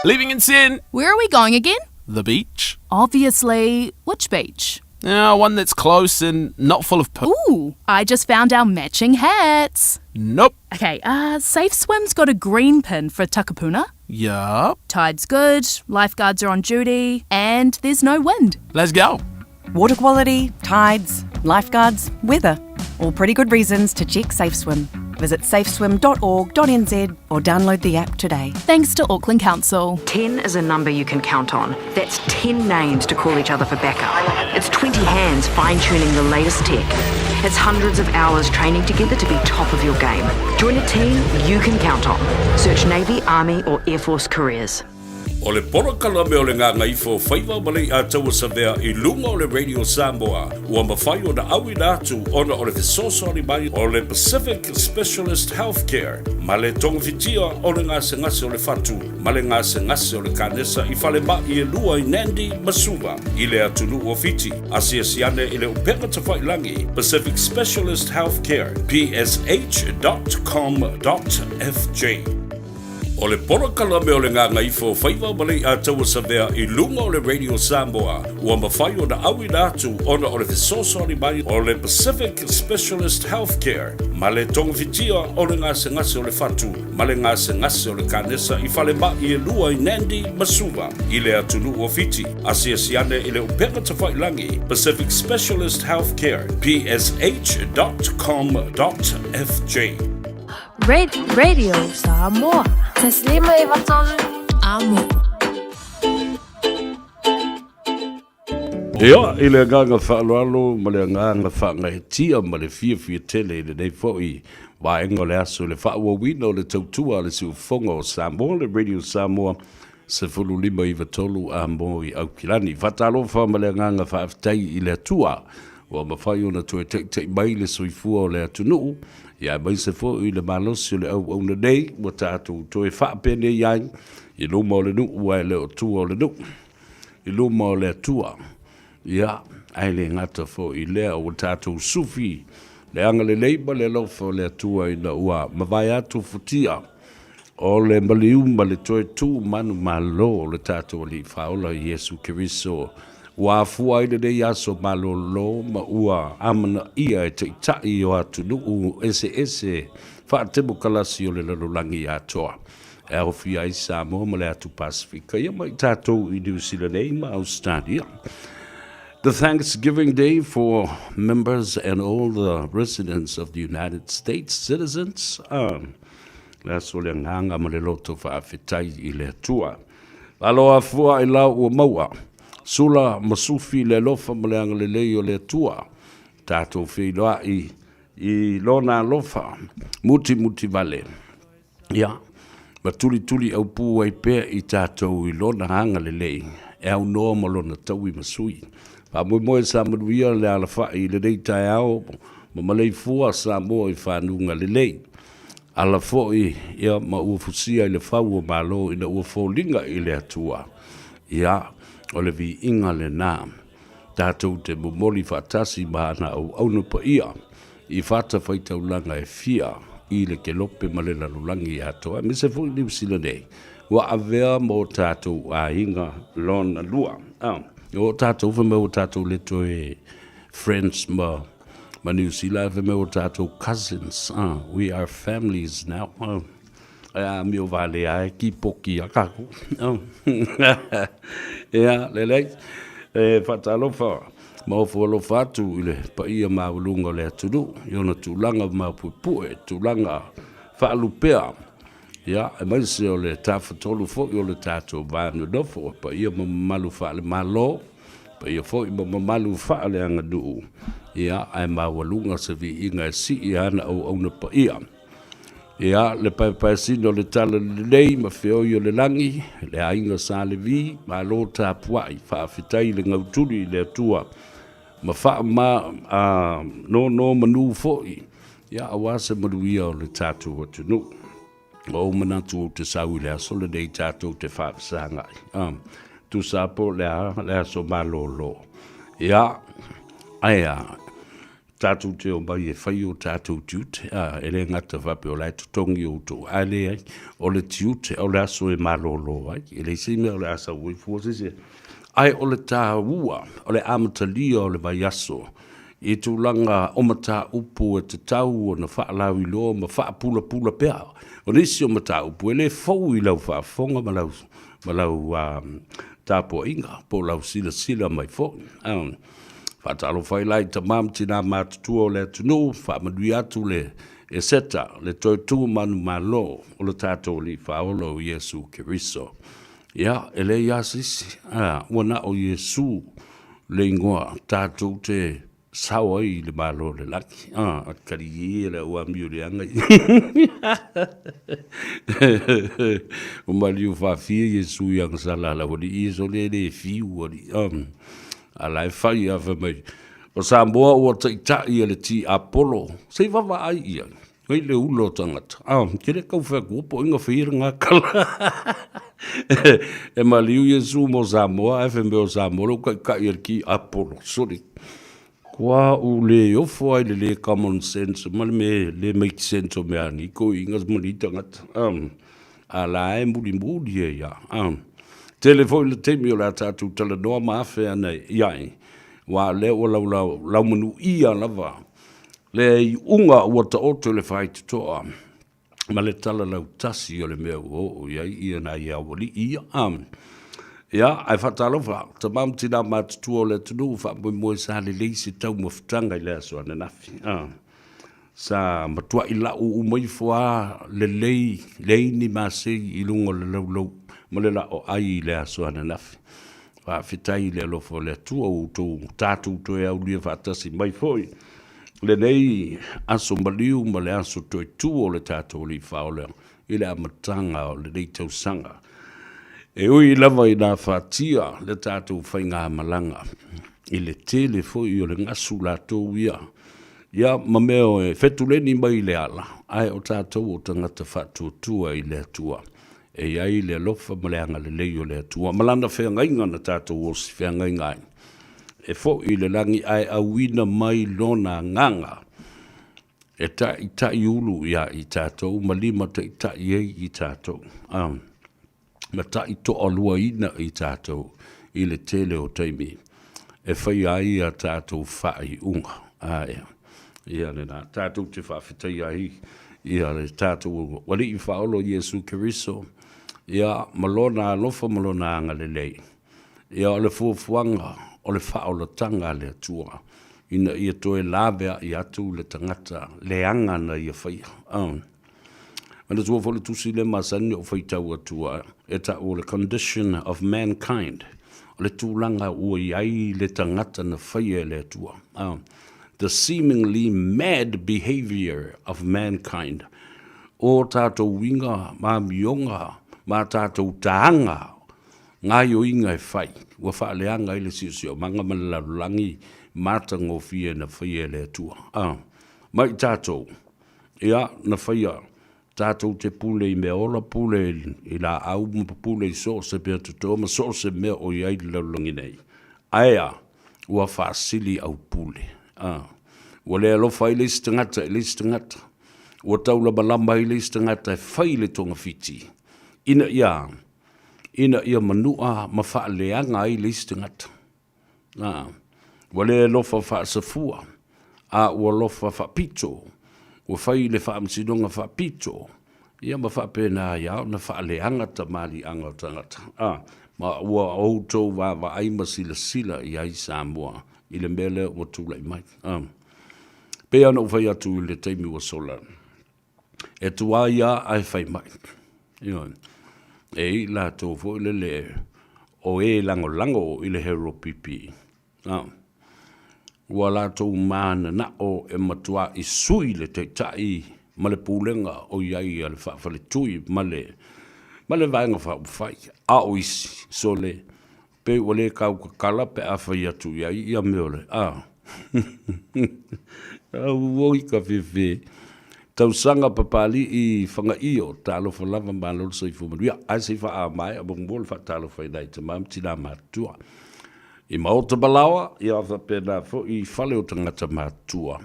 Leaving in 10. Where are we going again? The beach. Obviously, which beach? Yeah, one that's close and not full of poo. Ooh, I just found our matching hats. Nope. Okay, Safe Swim's got a green pin for Takapuna. Yup. Tide's good, lifeguards are on duty, and there's no wind. Let's go. Water quality, tides, lifeguards, weather. All pretty good reasons to check Safe Swim. Visit safeswim.org.nz or download the app today. Thanks to Auckland Council. 10 is a number you can count on. That's 10 names to call each other for backup. It's 20 hands fine tuning the latest tech. It's hundreds of hours training together to be top of your game. Join a team you can count on. Search Navy, Army, or Air Force careers. O le polokalame o le Gagaifo o Faiva ma Lei'ataua Savea i luga o le Radio Samoa ua mafai ona auina atu ona o le fesoasoani mai o le Pacific Specialist Healthcare ma le togafitia o le gasegase o le fatu ma le gasegase o le kanesa i falema'i e lua i Nandi ma Suva i le atunuu o Fiti. Asiasi ane i le upega tafailagi Pacific Specialist Healthcare, psh.com.fj. O le polokalame o le Gagaifo o Faiva ma Lei'ataua Savea i luga o le Radio Samoa ua mafai ona auina atu ona o le fesoasoani mai o le Pacific Specialist Healthcare ma le togafitia o le gasegase o le fatu ma le gasegase o le kanesa i falema'i e lua i Nandi ma Suva i le atunuu o Fiti. Asiasi ane i le upega tafailagi Pacific Specialist Healthcare, psh.com.fj. Radio Samoa. Taslima Ivatolu Amo. Ia, i le agaga faaaloalo ma le agaga faagaetia ma le fiafia tele i lenei foi vaega o le aso i le faaauauina o le tautua a le Siufofoga o Samoa, le Radio Samoa 1593 a mo i Aukilani. Faatalofa ma le agaga faafetai i le Atua ua mafai ona toe taita'i mai le soifua o le atunuu, ia aemaise foi le malosi o le auauna nei ua tatou toe faapenei ai i luma o le nuu ae le o tua o le nuu, i luma o le Atua. Ia, ae le gata foi i lea, ua tatou sufi le agalelei ma le alofa o le Atua ina ua mavae atu futia o le maliu ma le toe tu manumalo o le tatou Alii Faaola Iesu Keriso, ua afua ai lenei aso malolo ma ua amanaia e Taitai o atunuu eseese faatemokalasi o le lalolagi atoa e aofia ai Samoa ma le Atu Pasifika, ia ma i tatou i Niu Sila nei ma Australia. The Thanksgiving Day for members and all the residents of the United States citizens. Um, le aso le agaga ma le loto faafetai i le Atua. Malo afua i lau ua maua. Sula ma sufi le alofa ma le agalelei o le Atua. Tatou feiloai i lona alofa mutimuti vale. Ia, ma tulituli aupū ai pea i tatou i lona agalelei e aunoa ma lona taui ma sui. Faamoemoe sa manuia le alafa'i i lenei taeao ma maleifua Samoa i fanuga lelei. Ala foi ia ma ua fusia i le fau o Malo ina ua foliga i le Atua. Ia, o le viiga lena. Tatou te momoli faatasi ma ana auauna paia i fatafaitaulaga e fia i le kelope ma le lalolagi atoa, aemaise foi Niu Sila nei, ua avea ma o tatou aiga lona lua. Ah, o tatou fai mai ua tatou le toe friends ma ma Niu Sila, fai mai ua tatou cousins. Ah, we are families now. Ah, ai a mio vale ai ki poki a kaku. Ah. Ia, lelei. E faatalofa ma ofo alofa atu i le paia maualuga o le atunuu i ona tulaga maupuepue, tulaga faalupea, ia, aemaise o le tafatolu foi o le tatou va nonofo, paia ma mamalu faale-Malo, paia foi ma mamalu faaleaganuu, ia, ae maualuga se viiga e sii ana auauna paia. Ia, le paepaesina o le tala lelei ma feoi o le lagi, le aiga Sa Levi, malo tapuai, faafetai i le gautuli i le Atua, ma faama a nono manu foi, ia, aua se manuia o le tatou atunuu. Ua ou manatu ou te sau i le aso lenei tatou te faafesagai. A, tusa po le a le aso malolo. Ia, ae a. Tatou te omai e fai o tatou tiute, a, e le gata faapea o la e totogi outou, ae leai, o le tiute, o le aso e malolo ai, e leai se mea o le a sau ai fua se isi, ae o le taua o le amatalia o le vaiaso i tulaga o mataupu e tatau ona faalauiloa ma faapulapula pea. O nisi o mataupu e le fou i lau faafofoga ma lau, ma lau tapuaiga po o lau silasila mai foi. Faatalofa ai la i tama ma tina matutua o le atunuu, faamanuia atu le Eseta, le toe tu manumalo o le tatou Alii Faaola o Iesu Keriso. Ia, e leai lava se isi, a, ua na o Iesu le igoa tatou te sao ai i le Malo o le lagi. A, kali ia le au amio leaga Ua maliu faafia Iesu i agasala a lau alii ia sole e le fiu alii. A la e fai lava fai mai, o Samoa ua taitai e le tiapolo, se i vaavaai i ai, ai le ula o tagata. A, ke le kau fai atu, po o ai na faia lena tala. E maliu Iesu mo Samoa, ae fai mai o Samoa lea ua taitai e le tiapolo. Sole, kua u le ofo ai le le common sense ma le mea le make sense o mea a nei toeaiina ma nei tagata. A la e mulimuli ai lava. Tele foi le taimi o le a tatou talanoa ma afe ana i ai, aua o lea ua laumanuia lava le iuga ua taoto i le faitotoa ma le tala lautasi o le mea ua oo i ai ia nai aualii ia. Ia, ae faatalofa, tama ma tina matutua o le atunuu, faamoemoe sa lelei se taumafataga i le aso ananafi. Sa matuai lau uma ifo lava lelei, leai ni masei i luga o le laulou ma le laoai i le aso ananafi. Faafetai i le alofa o le Atua ua outou tatou toe aulia faatasi mai foi lenei aso maliu ma le aso toe tu o le tatou Alii Faaola i le amataga o lenei tausaga. E ui lava ina afatia le tatou faigamalaga i le tele foi o le gasu latou ia, ia ma mea e fetuleni mai i le ala, ae o tatou o tagata faatuatua i le Atua. E i ai le alofa ma le agalelei o le Atua ma Lana feagaiga na tatou osi feagaiga ai, e foi i le lagi ae auina mai Lona Agaga e taitaiulu ia i tatou ma limataitai ai i tatou, ma taitoaluaina i tatou i le tele o taimi e faia ai a tatou faaiuga. Ae ia lena, tatou te faafetaia ai ia le tatou Alii Faaola Iesu Keriso, ia ma Lona alofa ma Lona agalelei. Ia o le fuafuaga o le faaolataga a le Atua ina ia toe laveai atu le tagata leaga na ia faia. Manatua foi le tusi lea masani ona ou faitau atu ai, e tau o le condition of mankind, o le tulaga ua i ai le tagata na faia e le Atua. The seemingly mad behavior of mankind, o tatou uiga ma amioga ma tatou taga gaoioiga e fai, ua faaleaga ai le siosiomaga ma le lalolagi matagofie na faia e le Atua. Ma i tatou, ia, na faia tatou te pule i mea ola, pule i laau ma pule i so o se mea toto ma so o se mea o i ai i le lalolagi nei. Ae a? Ua faasili au pule. Ua le alofa ai le isi tagata i le isi tagata. Ua taulamalama ai le isi tagata e fai le togafiti ina ia ina ia manua ma faaleaga ai le isi tagata. A, ua le alofa faasafua, a ua alofa faapito, ua fai le faamasinoga faapito, ia ma faapena ai lava ona faaleaga tamaliiaga o tagata. A, ma ua outou vaavaai ma silasila i ai Samoa i le mea lea ua tulai mai. A, pei lava ona ou fai atu i le taimi ua sola, E tuai lava ae fai mai. Ioe. E i ai latou foi lele o e lagolago i le HRPP, ua latou mananao e matuai sui le Taitai ma le Pulega o i ai a le Faafaletui ma le ma le Vaega Faaupufai. A o isi, sole, pei ua le tautatala pe a fai atu i ai ia mea o le a. Auoi ka fefe. Tausaga Papalii Fagaio, talofa lava malo le soifua manuia. Ae se i faaamaea muamua le faatalofa i nai tama ma tina matutua. I maota malaoa, ia faapena foi i fale o tagata matutua,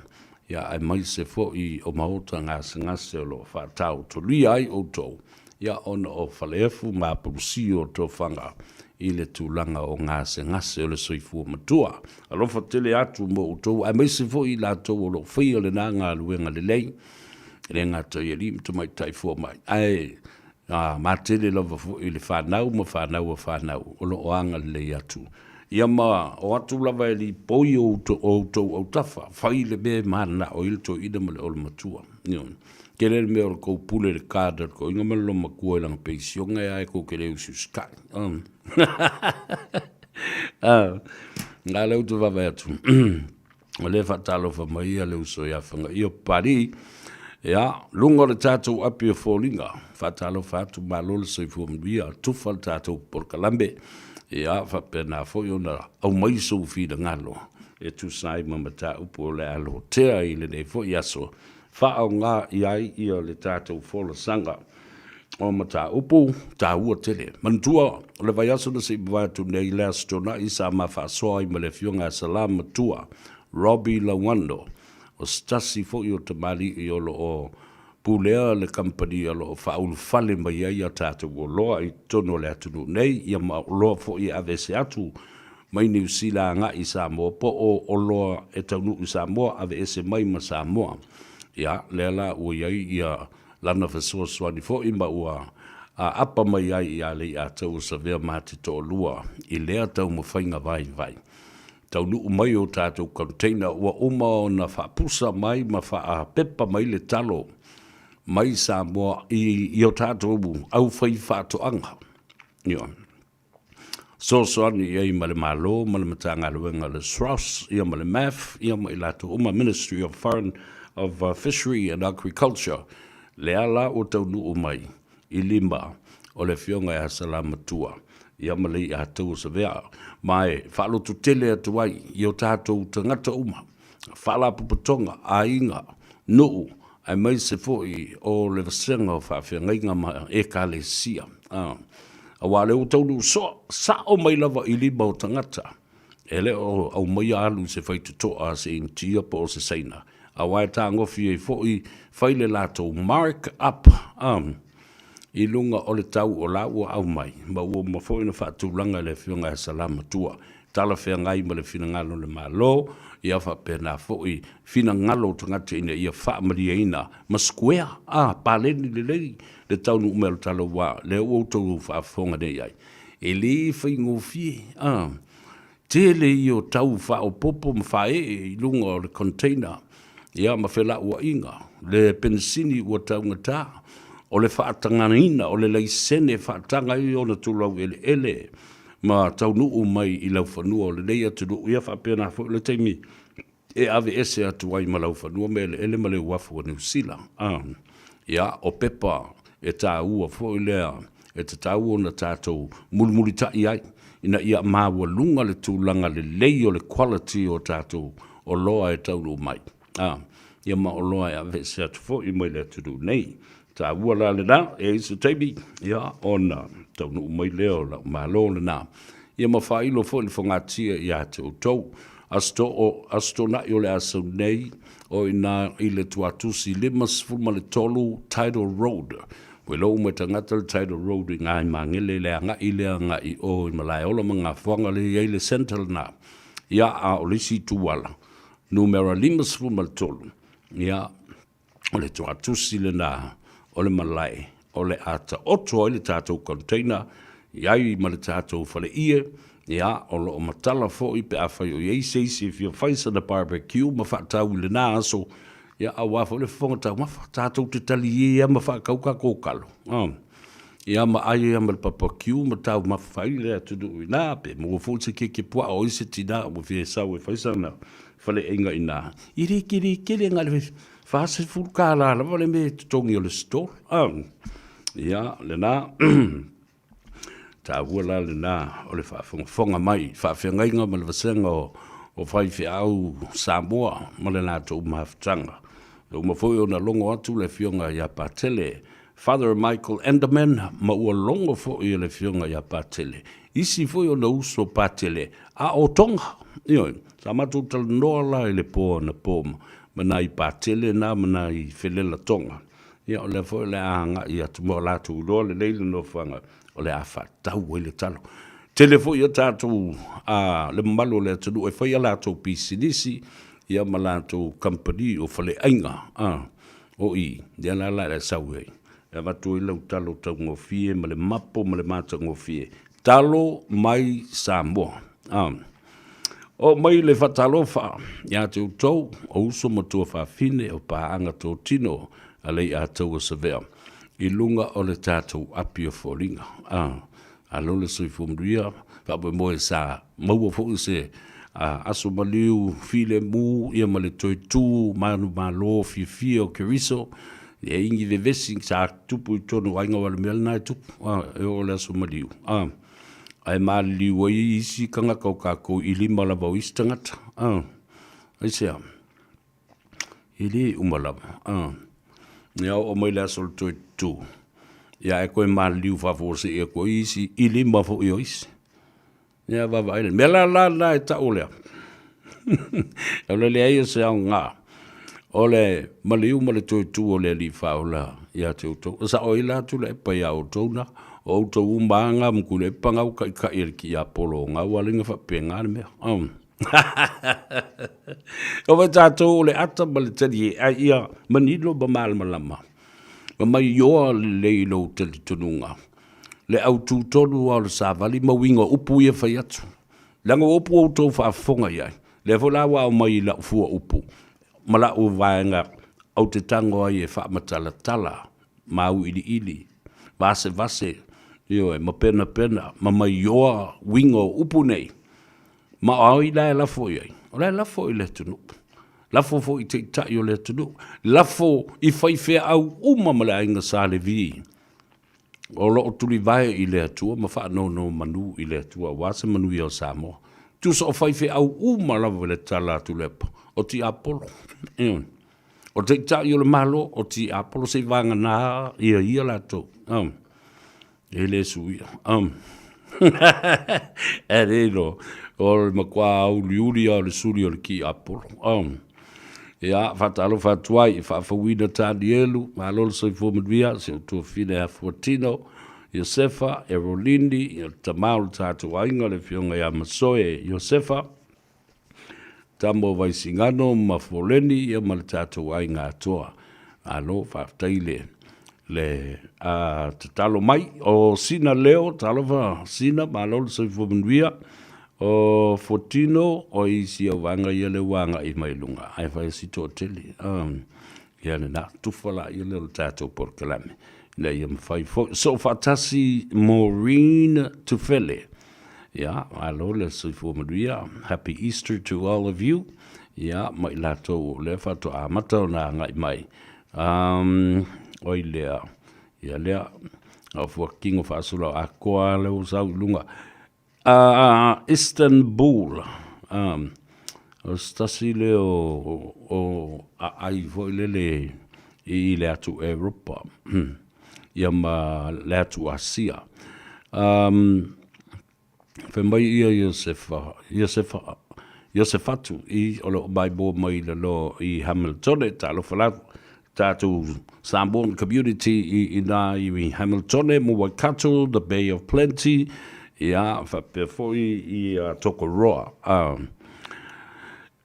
ia aemaise foi o maota gasegase o lo o faataotolia ai outou, ia ona o faleefu ma apulusia o tofaga i le tulaga o gasegase o le soifua matua. Alofa tele atu mo outou, aemaise foi i latou o lo o faia lena galuega lelei, e le gata i alii ma tamaitai fomai, ae A matele lava foi le fanau ma fanau a fanau o lo o agalelei atu. Ia ma o atu lava e lipoi o outou autafa, fai le mea e mananao ai le toeaina ma le olomatua. Ioe. Tele le mea o le tou pule i le card a le toeaina ma le olomatua i lana peisione ae tou te le usiusitai. A lea ou te vaavaai atu. O lea e faatalofa mai ia le uso ia Fagaia Papalii. Ia, luga o le tatou api o foliga, faatalofa atu, malo le soifua manuia, tufa le tatou polokalame. Ia, faapena foi ona aumai sou finagalo e tusa ai ma mataupu o le a lotea i lenei foi aso, faaaoga i ai ia le tatou folasaga o mataupu taua tele. Manatua, o le vaiaso na se i mavae atu nei, le Aso Toonai, sa ma faasoa ai ma le Afioga ia Salamatua Robbie Lauano, o se tasi foi o tamalii o lo o pulea le kamupani o lo o faaulufale mai ai a tatou oloa i totonu o le atunuu nei, ia ma oloa foi e aveese atu mai Niu Sila agai i Samoa po o oloa e taunuu i Samoa aveese mai ma Samoa. Ia, lea la ua i ai ia lana fesoasoani foi ma ua aapa mai ai ia Leiatau o Savea ma te toalua i lea taumafaiga vaivai. Taunuu mai o tatou container ua uma ona faapusa mai ma faapepa mai le talo mai Samoa i o tatou aufaifaatoaga. Ioe. Fesoasoani i ai ma le Malo ma le Matagaluega o le SROS ia ma le MAF ia ma i latou uma, Ministry of Foreign of Fishery and Agriculture, lea la ua taunuu mai i lima o le Afioga ia Salamatua ia ma Leiatau o Savea, ma e faalototele atu ai i o tatou tagata uma, faalapotopotoga, aiga, nuu, aemaise foi o le vasega o faafeagaiga ma Ekalesia, aua o lea ua taunuu soa, sao mai lava i lima o tagata, e le o aumaia alu i se faitotoa a se Initia po o se Saina, aua e tagofi ai foi fai le latou mark up i luga o le tau o la ua aumai, ma ua uma foi ona faatulaga e le Afioga ia Salamatua talafeagai ma le finagalo o le Malo, ia faapena foi finagalo o tagata ina ia faamalieina ma square, a, paleni lelei le taunuu mai o le tala aua lea ua outou faafofoga nei ai, e le faigofie, a, tele ia o tau faaopoopo ma faaee i luga o le container, ia ma felauaiga, le penisini ua taugata, o le faatagaina o le laisene e faataga ai ona tulau eleele, ma taunuu mai i laufanua o lenei atunuu, ia faapena foi le taimi e aveese atu ai ma laufanua ma eleele ma le uafu o Niu Sila. Ia, o pepa e taua foi lea e tatau ona tatou mulimulitai ai ina ia maualuga le tulaga lelei o le quality o tatou oloa e taunuu mai. Ia ma oloa e aveese atu foi mai le atunuu nei. Taua la lena, e i ai se taimi, ia, ona taunuu mai lea o lau malo lena. Ia ma faailo foi le fogatia ia te outou. Aso to, Aso Toonai o le a sau nei, o i ina i le Tuatusi 53 Tidal Road. Ua iloa uma e tagata le Tidal Road i ina i Magele i le agai lea agai i o i Malaeola ma Gafoaga lea e i ai le centre lena. Ia, a o le isi ituala, numera 53, ia, o le tuatusi lena o le malae o le a taoto ai le tatou container i ai ma le tatou faleie, ia, o lo o matala foi pe afai o i ai se isi e fia fai sana barbecue ma faatau i lena aso, ia, aua foi le fofoga taumafa, tatou te talie lava ma faatau tatou kalo, ia, ma ai ai lava ma le barbecue ma taumafa ai le atunuu i ina, pe maua foi se keke puaa o ai se tina ua fia sau e fai sana faleaiga i ina, e le tele tele, na o le $40 lava le mea e totogi o le stall. Ia, lena, taua la lena o le faafogafoga mai, faafeagaiga ma le vasega o faifeau Samoa ma le latou mafutaga. Ua uma foi ona logo atu le Afioga ia Patele, Father Michael Enderman, ma ua logo foi e le Afioga ia Patele. isi foi ona uso Patele, a o Tonga. Ioe, sa matou talanoa la i le po anapo ma nai Patele na ma nai felela Tonga. Ia, o lea foi o le a agai atu ma o latou iloa lelei le nofoaga o le a faatatau ai le talo. Tele foi a tatou, a, le mamalu o le atunuu e fai a latou pisinisi, ia ma latou kamupani o faleaiga, a, o i, lea la la e sau ai, e avatu ai lau talo taugofie ma le mapo ma le matagofie, talo mai Samoa. A, oo mai le faatalofa ia te outou, o uso ma tuafafine o paaga totino a Leiataua Savea i luga o le tatou api o foliga. A, alo le soifua manuia, faamoemoe sa maua foi se aso maliu filemu ia ma le toe tu manumalo fiafia o Keriso, e igi vevesi sa tupu i totonu o aiga aua o le mea lena e tupu, e oo i le aso maliu, ae maliliu ai isi tagata o tatou i lima lava o isi tagata. Aisea? E le uma lava. Ia oo mai le aso o le toe tu, ia ae toe maliliu faafuasei atu ai isi i lima foi o isi. Ia vaavaai lea. Mea la la la e tau lea. O le leai o se aoga o le maliu ma le toe tu o le Alii Faaola ia te outou. E sao ai la Tuilaepa ia outou na, o outou uma lava na ma Tuilaepa na ua taitai e le tiapolo o na ua ala ai ona faapena le mea. O vai tatou o le ata ma le talie, ae ia manino ma malamalama ma maioa lelei lou talitonuga le autu tonu lava o le savali ma uiga o upu ia e fai atu. Leaga o upu ua outou faafofoga i ai, lea foi la ua aumai i lau fua upu ma lau vaega ou te tago ai e faamatalatala ma auiliili, vasevase, ioe, ma penapena ma maioa uiga o upu nei. Ma o ai la e lafo i ai? O la e lafo i le atunuu. Lafo foi i taitai o le atunuu. Lafo i faifeau uma ma le aiga Sa Levi o lo o tulivae i le Atua ma faanonomanu i le Atua aua se manuia o Samoa. Tusa o faifeau uma lava i le tala a Tuilaepa, o tiapolo. Ioe. O taitai o le Malo, o tiapolo seiavagana ia ia latou. E le suia. E le iloa, o le matua uliuli lava o le suli o le tiapolo. Ia, faatalofa atu ai i faafouina Tanielu, malo le soifua manuia, si ou tuafafine ia Fuatino, Iosefa, Erolini, ia le tama o le tatou aiga le afioga ia Masoe Iosefa, tama o Vaisigano ma Foleni, ia ma le tatou aiga atoa. Malo, faafetai le le tatalo mai. O Sina Leo, talofa Sina, malo le soifua manuia. O Fuatino, o isi au vaega ia lea ua agai mai luga, ae fai si toatele. Ia lena, tufa laia lea o le tatou polokalame, ina ia mafai foi. Soofaatasi Maureen Tufele. Ia, malo le soifua manuia. Happy Easter to all of you. Ia, ma i latou o lea faatoa amata ona agai mai. Oi lea, ia lea, au fuakino faasolo atoa lea ua sau i luga. Istanbul, o se tasi lea o aai foi lele i le atu Europa, ia ma le atu Asia. Fai mai ia Iosefa, Iosefa, Iosefatu i o lo o maimoa mai i lalo i Hamiltone, talofa lava, tatou Samoan community i ina i Hamiltone mo Waikato, the Bay of Plenty, ia, faapea foi i Tokoroa,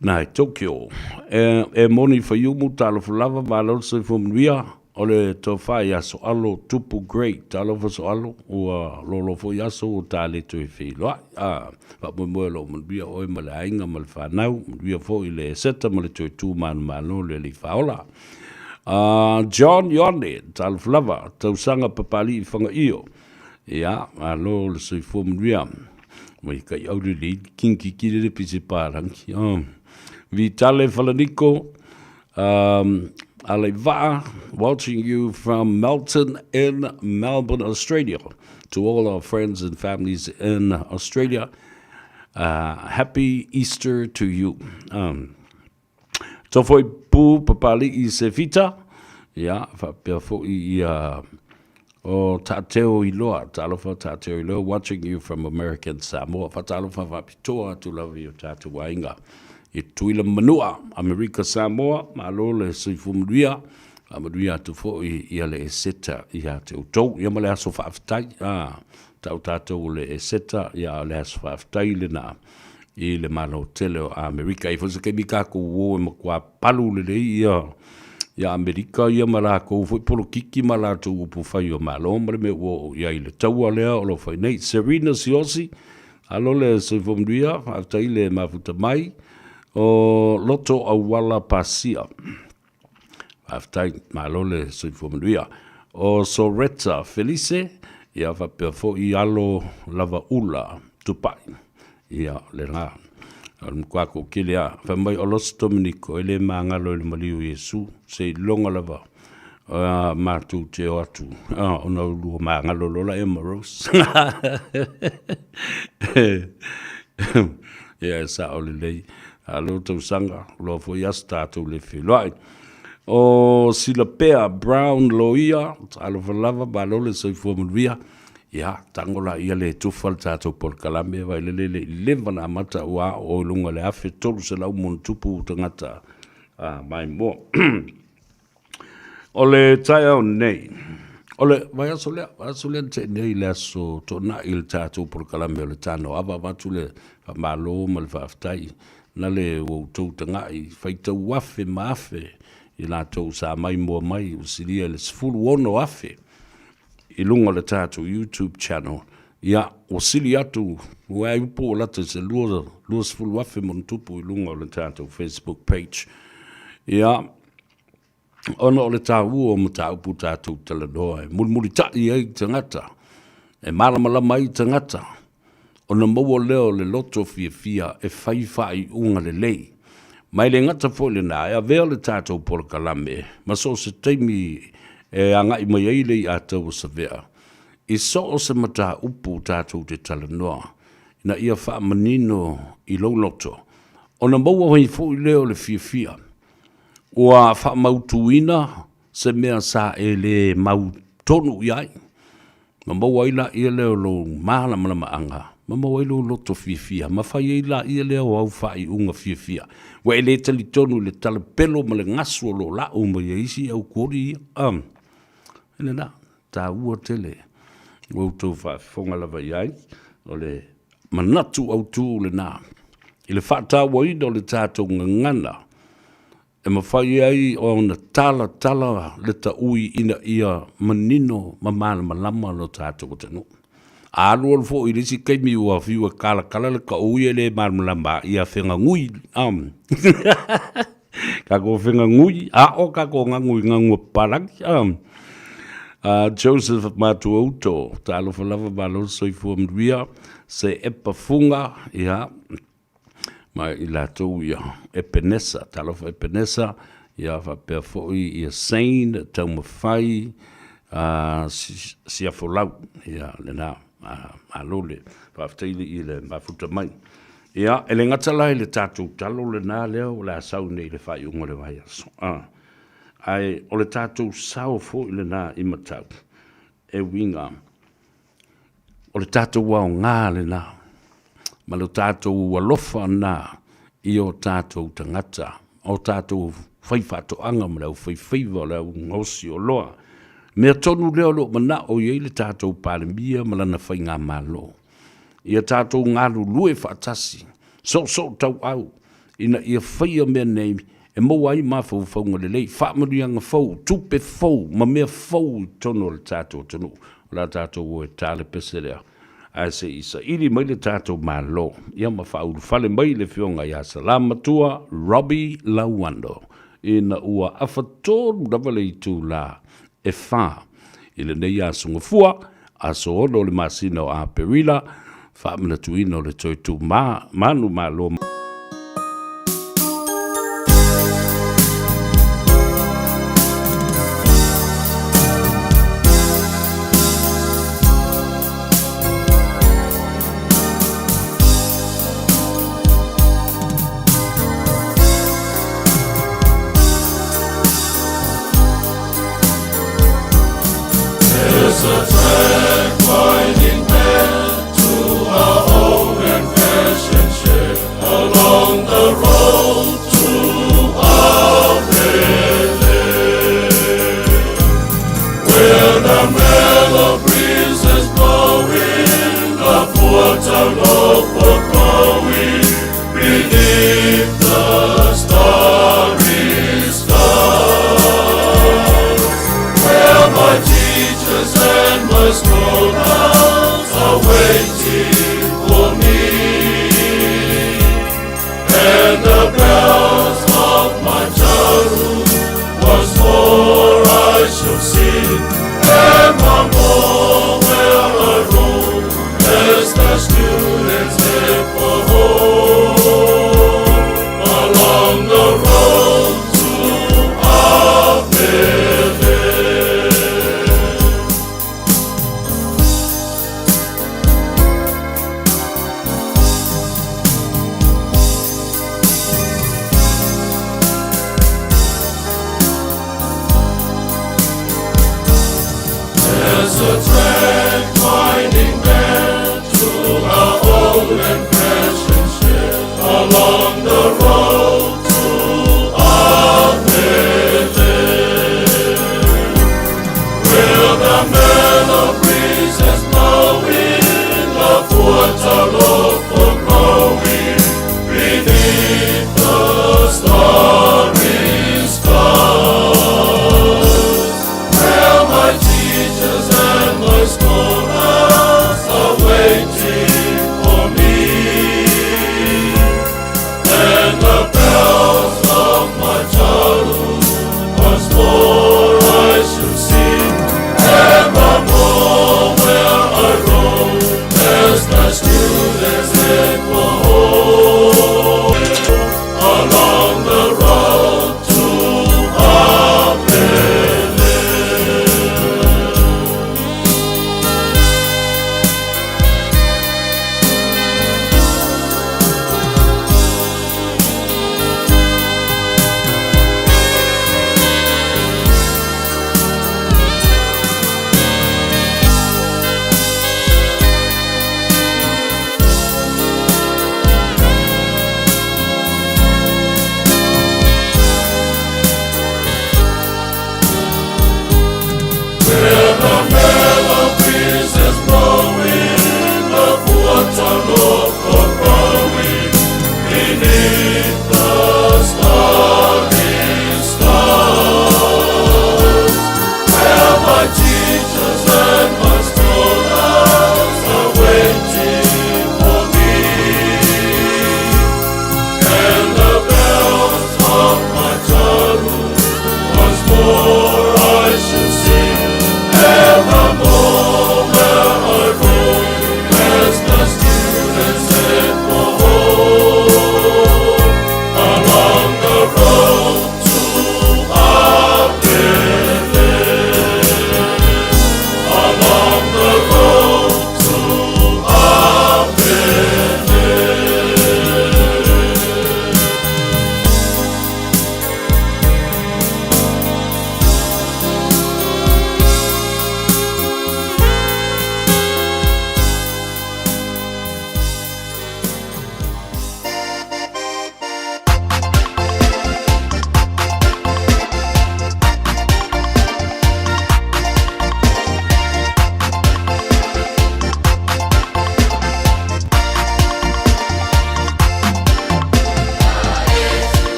na i Tokyo. E, e moni Faiumu, talofa lava, malo le soifua manuia, o le tofa ia Soalo Tupu Gray, talofa Soalo, ua lolo foi aso ua ta le toe feiloai. A, faamoemoe o lo o manuia oe ma le aiga ma le fanau, manuia foi le Eseta ma le toe tu manumalo le Alii Faaola. John Ioane, talofa lava, tausaga Papalii Fagaio, ia, malo le soifua manuia. Mai kai au le lei kinki ki le pise parangi. Oh. Vitale Falaniko, Aleivaa, watching you from Melton in Melbourne, Australia. To all our friends and families in Australia, happy Easter to you. Tofoi pū Papali'i Sefita, ia, faapea foi ia. O Taateo Iloa, talofa Taateo Iloa, watching you from American Samoa. Faatalofa faapitoa atu lava i o tatou aiga i Tutuila ma Manua, Amerika Samoa, malo le soifua manuia, faamanuia atu foi ia le Eseta ia te outou. Ia ma le aso faafetai, a, tau tatou o le Eseta, ia a o le aso faafetai lena i le Malo tele o Amerika. E i ai foi se taimi tatou o e matua palu lelei ia ia Amerika ia ma latou foi polokiki ma latou upu fai o Malo ma le mea ua oo i ai le taua lea o lo o fai nei. Serena Siaosi, alo le soifua manuia, faafetai le mafuta mai. O Loto Auala Pasia, faafetai, malo le soifua manuia. O Soretta Felise, ia faapea foi Alo Lavaula Tupai. Ia, lena. O le matua toatele lava. Fai mai o Losi Dominiko, e le magalo i le maliu o Iesu, seiloga lava matou te o atu ona oulua magalo loa laia ma Rose. Ia, e sao lelei. Malo tausaga, loa foi aso tatou le feiloai. O Silapea Brown Loia, talofa lava, malo le soifua manuia. Ia, tago laia le tufa le tatou polokalame, vailele le i leva ona amata ua oo i luga i le 1300+ tagata maimoa. O le taeao nei, o le vaiaso lea, vaiaso lea na tea nei i le aso Toonai i le tatou polokalame o le Tanoava, avatu le faamalo ma le faafetai na le ua outou tagai faitau afe ma afe i latou sa maimoa mai ua silia i le 16,000 i luga o le tatou YouTube channel, ia, ua sili atu, ua ai po ua lata i se 20,000 ma ona tupu i luga o le tatou Facebook page. Ia, ona o le taua o mataupu tatou talanoa e mulimulitai ai tagata, e malamalama ai tagata, ona maua lea o le loto fiafia e fai faaiuga lelei. Ma e le gata foi i lena, e avea le tatou polokalame ma so o se taimi e agai mai ai le iatau o Savea i so o se mataupu tatou te talanoa ina ia faamanino i lou loto, ona maua ai foi lea o le fiafia ua faamautuina se mea sa e le mautonu i ai. Ma maua ai laia lea o lou malamalamaaga, ma maua ai lou loto fiafia, ma fai ai laia lea o au faaiuga fiafia. Ua e le talitonu i le talapelo ma le gasu o lo o lau mai e isi aukuoli ia. Um, e lena, taua tele ua outou faafofoga lava i ai, o le manatu autu lena i le faatauaina o le tatou gagana e mafai ai ona talatala le taui ina ia manino ma malamalama lo tatou atunuu. A alualu foi i le isi taimi ua fiu e talatala le taui e le malamalama ia fegagui, tatou fegagui, a o tatou gagu i gagu a papalagi. Joseph Matuauto, talofa lava malo le soifua manuia, se epa fuga, ia, ma i latou ia Epenesa, talofa Epenesa, ia faapea foi ia Sain Taumafai Siafolau, ia lena, malo le faafetai i le mafuta mai. Ia, e le gata la i le tatou talo lena lea o le a sau nei i le faaiuga o le vaiaso, ae o le tatou sao foi lena i Matau, e uiga O le tatou aoga lena ma lo tatou alofa lena i o tatou tagata, o tatou faifaatoaga ma le aufaifaiva, o le au gaosi oloa. Mea tonu lea o lo o manao i ai le tatou Palemia ma lana faigamalo, ia tatou galulue faatasi, soosootauau ina ia faia mea nei e maua ai mafaufauga lelei, faamanuiaga fou, tupe fou ma mea fou i totonu o le tatou atunuu. O le a tatou o e ta le pese lea, ae se i saili mai le tatou Malo, ia ma faaulufale mai le Afioga ia Salamatua Robbie Lauano, ina ua afatolu lava le itula e fa i lenei aso Gafua, aso 6 o le masina o Aperila, faamanatuina o le toe tu manumalo.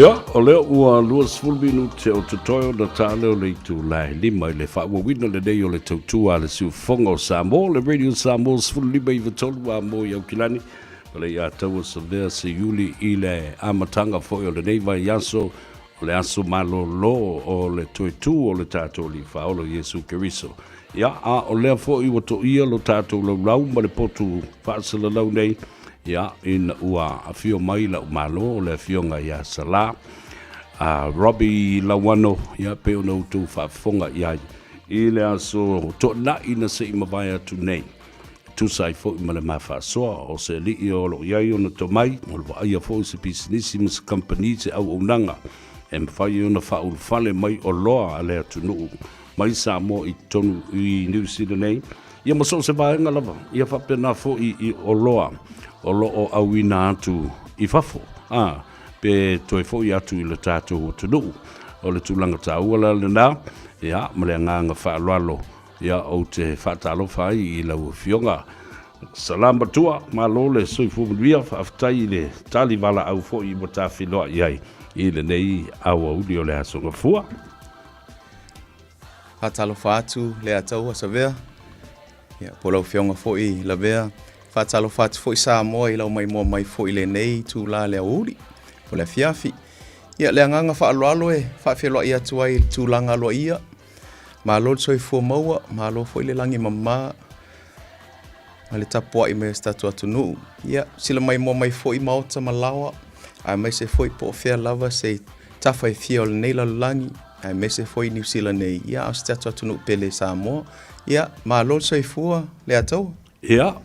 Ia, o lea ua 20 minute o totoe ona ta lea o le itula e 5 i le faaauauina lenei o le tautua a le siufofoga o Samoa, le Radio Samoa 15 93 a mo i Aukilani, ma le Iataua Savea Seiuli i le amataga foi o lenei vaiaso, o le aso malolo o le toe tū o le tatou Alii Faaola Iesu Keriso. Ia, a o lea foi ua toia lo tatou laulau ma le potu faasalalau nei, ia, ina ua afio mai la'u malo o le afioga ia Salā, a Robbie Lauano, ia, pei ona outou faafofoga i ai i le aso toonai na se i mavae atu nei. Tusa ai foi ma le ma faasoa o se alii o lo o i ai ona tomai, o le vaaia foi o se pisinisi ma se kamupani se auaunaga e mafai ai ona faaulufale mai oloa a le atunuu mai Samoa i totonu i Niu Sila nei, ia ma so o se vaega lava, ia faapena foi i oloa o lo o auina atu i fafo, a, pe toe foi atu i le tatou atunuu. O le tulaga taua la lena, ia, ma le agaga faaaloalo, ia, ou te faatalofa ai i lau Afioga. Salam matua, malo le soifua manuia, faafetai i le tali valaau foi ua tafiloa i ai i lenei aoauli o le Aso Gafua. Faatalofa atu le Ataua Savea, ia, po o lau Afioga foi Lavea. Faatalofa atu foi Samoa i lau maimoa mai foi i lenei itula le aoauli po o le afiafi. Ia, le agaga faaaloalo e faafeiloai atu ai i le tulaga aloaia. Malo le soifua maua, malo foi le lagi mama ma le tapuai mai a si tatou atunuu. Ia, sila maimoa mai foi maota ma laoa, aemaise foi po o fea lava se tafa e fia o lenei lalolagi, aemaise foi Niu Sila nei, ia, a o si tatou atunuu pele Samoa. Ia, malo le soifua, Leataua. Ia,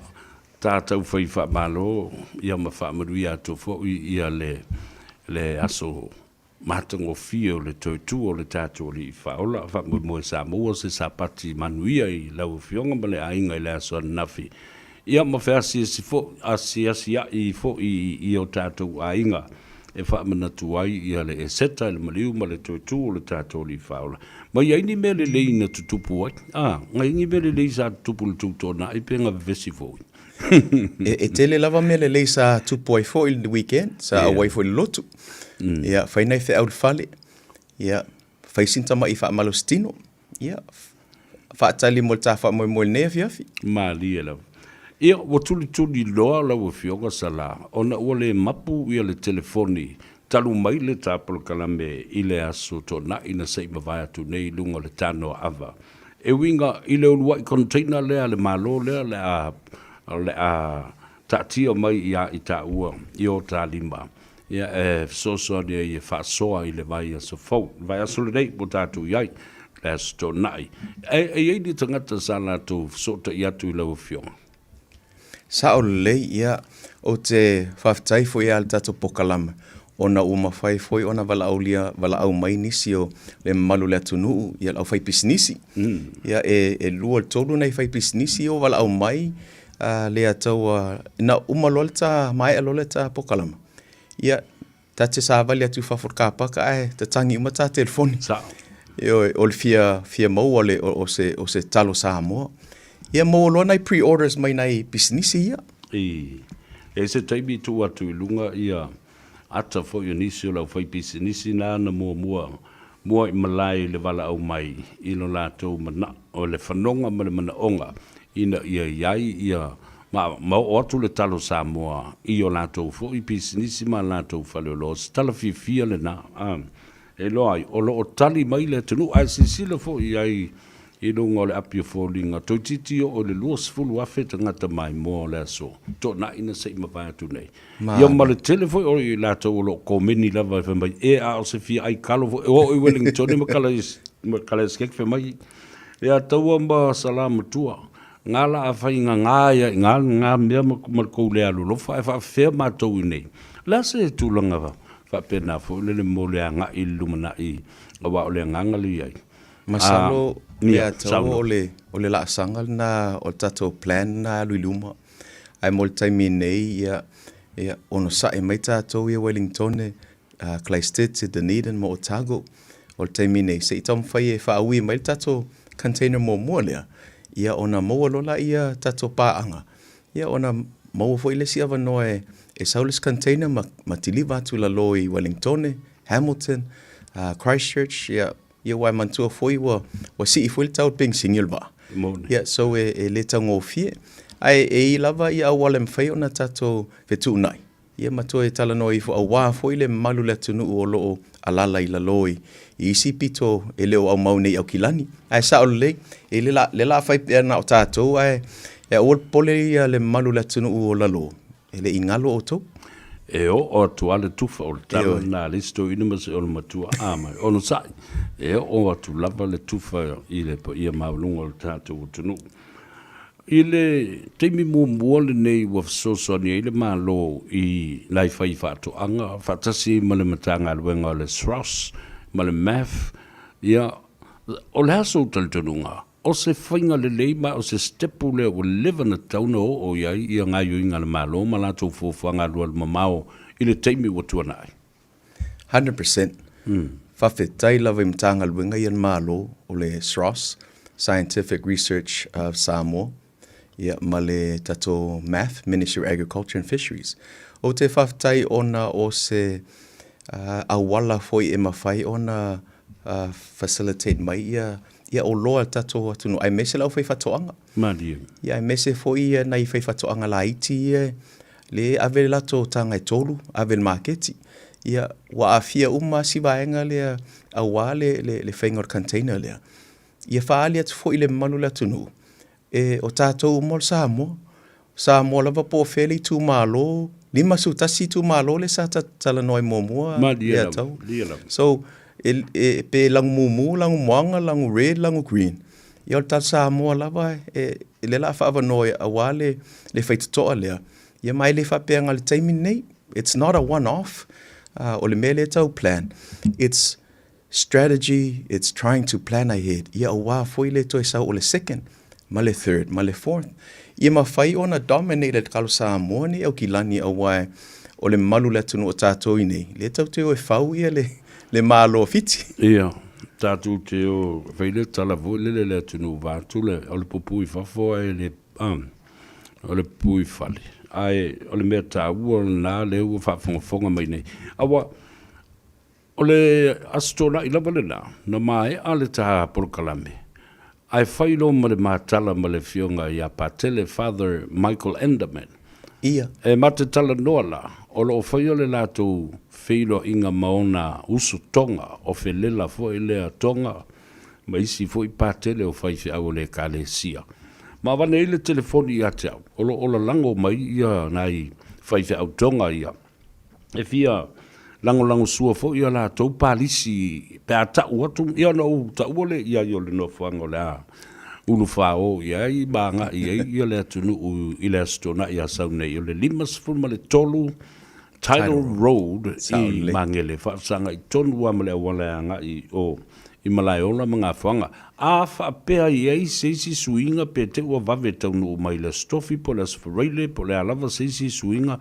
tatou fai faamalo, ia ma faamanuia atu foi ia le, le aso matagofie o le toe tu o le tatou Alii Faaola. Faamoemoe sa maua se Sapati manuia i lau Afioga ma le aiga i le aso ananafi, ia ma feasiasi foi, asiasia'i foi i o tatou aiga e faamanatu ai ia le Eseta i le maliu ma le toe tu o le tatou Alii Faaola. Ma i ai ni mea lelei na tutupu ai? A, na i ai ni mea lelei sa tutupu i le tutona'i pe na vevesi foi? E, e tele lava mea lelei sa tupu ai foi i le weekend, sa yeah. auai foi i le lotu. Mm. Ia, fai nai feau i le fale. Ia, fai sina tama'i faamalositino. Ia, faatali mo le ta faamoemoe i lenei afiafi. Malie lava. Ia, ua tulituli loa lau Afioga Sala, ona ua le mapu ia le telefoni talu mai le ta polokalame i le aso Toonai na se i mavae atu nei i luga o le tanoa ava. E uiga i le uluai container lea a le Malo lea o le a, o le a taatia mai ia i taua i o ta lima, ia e fesoasoani ai e faasoa i le vaiaso fou, le vaiaso lenei ua tatou i ai, le Aso Toonai. E, e i ai ni tagata sa latou fesootai atu i lau Afioga? Sao lelei, ia, ou te faafetai foi ia le tatou pokalama, ona ua mafai foi ona valaaulia, valaau mai nisi o le mamalu o le atunuu, ia le aufaipisinisi. Ia, e, e lua i le tolu nai faipisinisi ua valaau mai, a, le ataua, na uma loa le ta, maea loa le ta pokalama, ia, Ta te savali atu i fafo i le kapaka ae tatagi uma ta telefoni. Sao. Ioe, o le fia, fia maua o, le, o, o, se, o se talo Samoa. Ia maua loa nai pre-orders mai nai pisinisi ia. I, e se taimi tuu atu i luga ia ata foi o nisi o le aufaipisinisi na na muamua mua i malae i le valaau mai i lo latou mana, o le fanoga ma le manaoga ina ia i ai ia ma, ma oo atu le talo Samoa i o latou foi pisinisi ma latou faleoloa. O se tala fiafia lena, a, e iloa ai, o lo o tali mai le atunuu. Ae silasila foi i ai i luga o le api o foliga, toeitiiti oo i le 20,000 tagata maimoa o le aso Toonai na se i mavae atu nei. Ia ma le tele foi o i latou o lo o komeni lava e fai mai, e a o se fia ai kalo foi, e oo i Wellington ma kala ma kala skek fai mai, e a taua ma sala matua, ngā la a fai ngā ngā ia i ngā ngā mea ma, ma le kou le alolofa e faafefea matou i nei. Le a se tulaga faapena foi lele mo le agai i le lumanai aua o le agaga le i ai. Masalo le ataua o le, o le laasaga lena o le tatou plan lena e alu i luma. Ae mo le taimi nei, ia, ia, onosai mai tatou ia Wellingtone, Christchurch, Dunedin ma Otago. O le taimi nei, se i taumafai e faaui mai le tatou container muamua lea, ia ona maua loa lea tatou paaga, ia ona maua foi le isi avanoa e, e sau le isi container ma, ma kiliva atu i lalo i Wellingtone, Hamilton, Christchurch, ia, ia aua e manatua foi ua, ua sii foi le tau o le penisini o le vaa. Moni. Ia, so e, e le taugofie. Ae e i lava ia auala e mafai ona tatou fetuunai, ia ma toe talanoa ifo auā foi le mamalu o le atunuu o lo o alala i lalo i, i isi pito e le o aumau nei i Aukilani. Ae sao lelei, e le la, le la fai pea na o tatou, ae e aua le popole ia le mamalu o le atunuu o lalo, E le i galo outou. E oo atu lava le tufa o le tala lena a le isi toeaina ma se olomatua a mai onosai, e oo atu lava le tufa i le paia maualuga o le tatou atunuu. I le taimi muamua lenei ua fesoasoani ai le Malo i nai faifaatoaga faatasi ai ma le Matagaluega o le SROS ma le MAF, ia, o le a sou talitonuga? O se faiga lelei ma o se sitepu lea ua leva ona tatau ona oo i ai ia gaoioiga a le Malo ma latou fuafuaga alualumamao i le taimi ua tuanai. 100%. Faafetai lava i Matagaluega ia a le Malo, o le SROS, Scientific Research of Samoa, ia ma le tatou MAF, Ministry of Agriculture and Fisheries. Ou te faafetai ona o se auala foi e mafai ona facilitate mai ia ia oloa a le tatou atunuu aemaise le aufaifaatoaga. Malie. Ia aemaise foi ia nai faifaatoaga laiti ia le e ave le latou taga e tolu ave i le maketi. Ia ua aafia uma lava si vaega lea aua le le faiga o le container lea. Ia faaali atu foi i le mamalu o le atunuu E, o tatou uma o le Samoa. Samoa lava po o fea le itumalo, 51 itumalo lea sa talanoa ai muamua Malie lava, malie lava. So, e, e, pe lagu mumu, lagu moana, lagu red, lagu green. Ia o le tatou Samoa lava, e, lea o le a faaavanoa aua le, le faitotoa lea. Ia ma e le faapea na o le taimi lenei. It's not a one off. O le mea lea e tau plan, it's Strategy, it's trying to plan ahead, ia aua foi le toe sau o le second, ma le third, ma le fourth. Ia mafai ona dominate e le kalo Samoa nei Aukilani aua o le mamalu o le atunuu o tatou i nei, lea tatou te o e fau ia le, le Malo o Fiti. Ia, tatou te o, fai le tala foi lele i le atunuu vaeatu le, o le pupu i fafo ae le, o le pupu i fale. Ae o le mea taua lena lea ua faafogafoga mai nei. Aua, O le Aso Toonai lava lena, na maea le ta polokalame, ae fai loa ma le matala ma le afioga ia Patele Father Michael Enderman. Ia. E ma te talanoa la, o lo o faia le latou feiloaiga ma ona uso Tonga, o Felela foi lea Tonga, ma isi foi patele o faifeau o le Ekalesia. Ma avane ai le telefoni ia te au, o lo o lalago mai ia nai faifeau Tonga ia, e fia lagolagosua foi a latou palisi pe a tau atu, ia ona ou taua lea i ai o le nofoaga o le a ulufao i ai ma agai i ai ia le atunuu i le Aso Toonai a sau nei, o le 53 Tidal Road i Magele, faafesagai tonu lava ma le auala e agai i o i Malaeola ma Gafoaga. A faapea i ai se isi suiga pe te ua vave taunuu mai i le Aso Tofi po o le Aso Faraile po o le a lava se isi suiga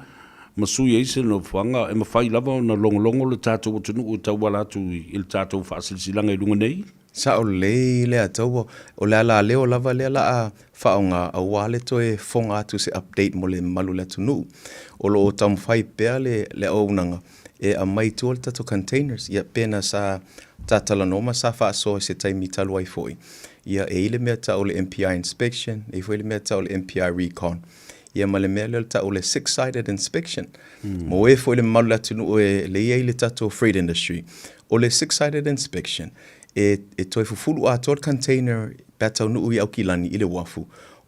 ma sui ai se nofoaga e mafai lava ona logologo le tatou atunuu e tauala atu i le tatou faasilasilaga i luga nei? Sao lelei lea taua, o le alaleo lava lea la a faaaoga aua le toe foga atu se update mo le mamalu o le atunuu. O lo o taumafai pea le le auaunaga e aumai i tua le tatou containers, ia pe na sa ta talanoa ma sa faasoa i se taimi talu ai foi, ia e i ai le mea tau o le MPI inspection, e i ai foi le mea tau o le MPI recon. Ia ma le mea lea o le tau o le six-sided inspection. Mo e foi le mamalu o le atunuu e lei ai le tatou freight industry, o le six-sided inspection, e, e toe fufulu atoa le container pe a taunuu i Aukilani i le uafu,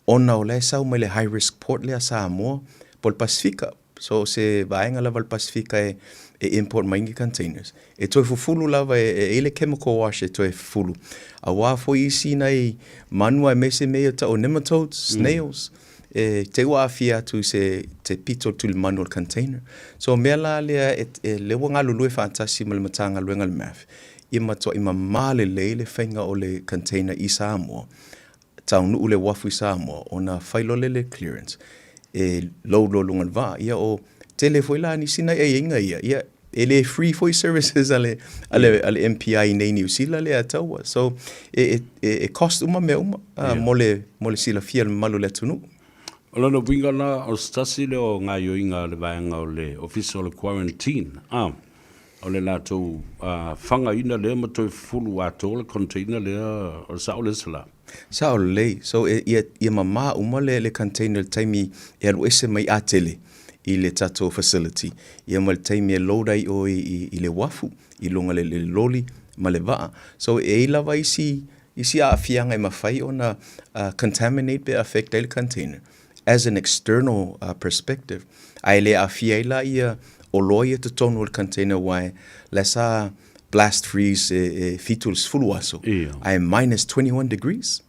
ona o la e sau mai le high risk port lea a Samoa po o le Pasefika. So o se vaega lava o le Pasefika e, e import mai ni containers. E toe fufulu lava e, e i ai le chemical wash e toe fufulu. Aua foi isi nai manu aemaise mea ia tau o nematodes, snails, e te ua aafia atu i se te pito o le tulimanu o le container. So o mea la lea e, e lea ua galulue faatasi ma le Matagaluega o le MAF, ia matuai mamā lelei le faiga o le container i Samoa, taunuu le uafu i Samoa, ona fai loa lea le clearance, e load loa i luga o le vaa. Ia o tele foi la nisi nai aiaiga ia, ia e le free foi services a le, a le, a le MPI i nei Niu Sila lea taua. So, e, e, e cost uma mea uma yeah. mo, le, mo le silafia le mamalu o le atunuu. O lona uiga la, o se tasi lea o gaoioiga a le vaega o le Ofisa o le Quarantine, a. O le latou fagaina lea ma toe fufulu atoa le container lea, o le sao lea Sala? Sao lelei. So e, ia, ia mamā uma le, le container i le taimi e alu ese mai Atele i le tatou facility, ia ma le taimi e load ai oe i, i le uafu, i luga le, le loli ma le vaa. So e i ai lava isi, isi aafiaga e mafai ona uh, contaminate pe affect ai le container as an external uh, perspective. Ae le aafia ai la ia oloa ia totonu o le container aua e la sa blast freeze e, e 70 aso, Ia. ae minus 21 degrees.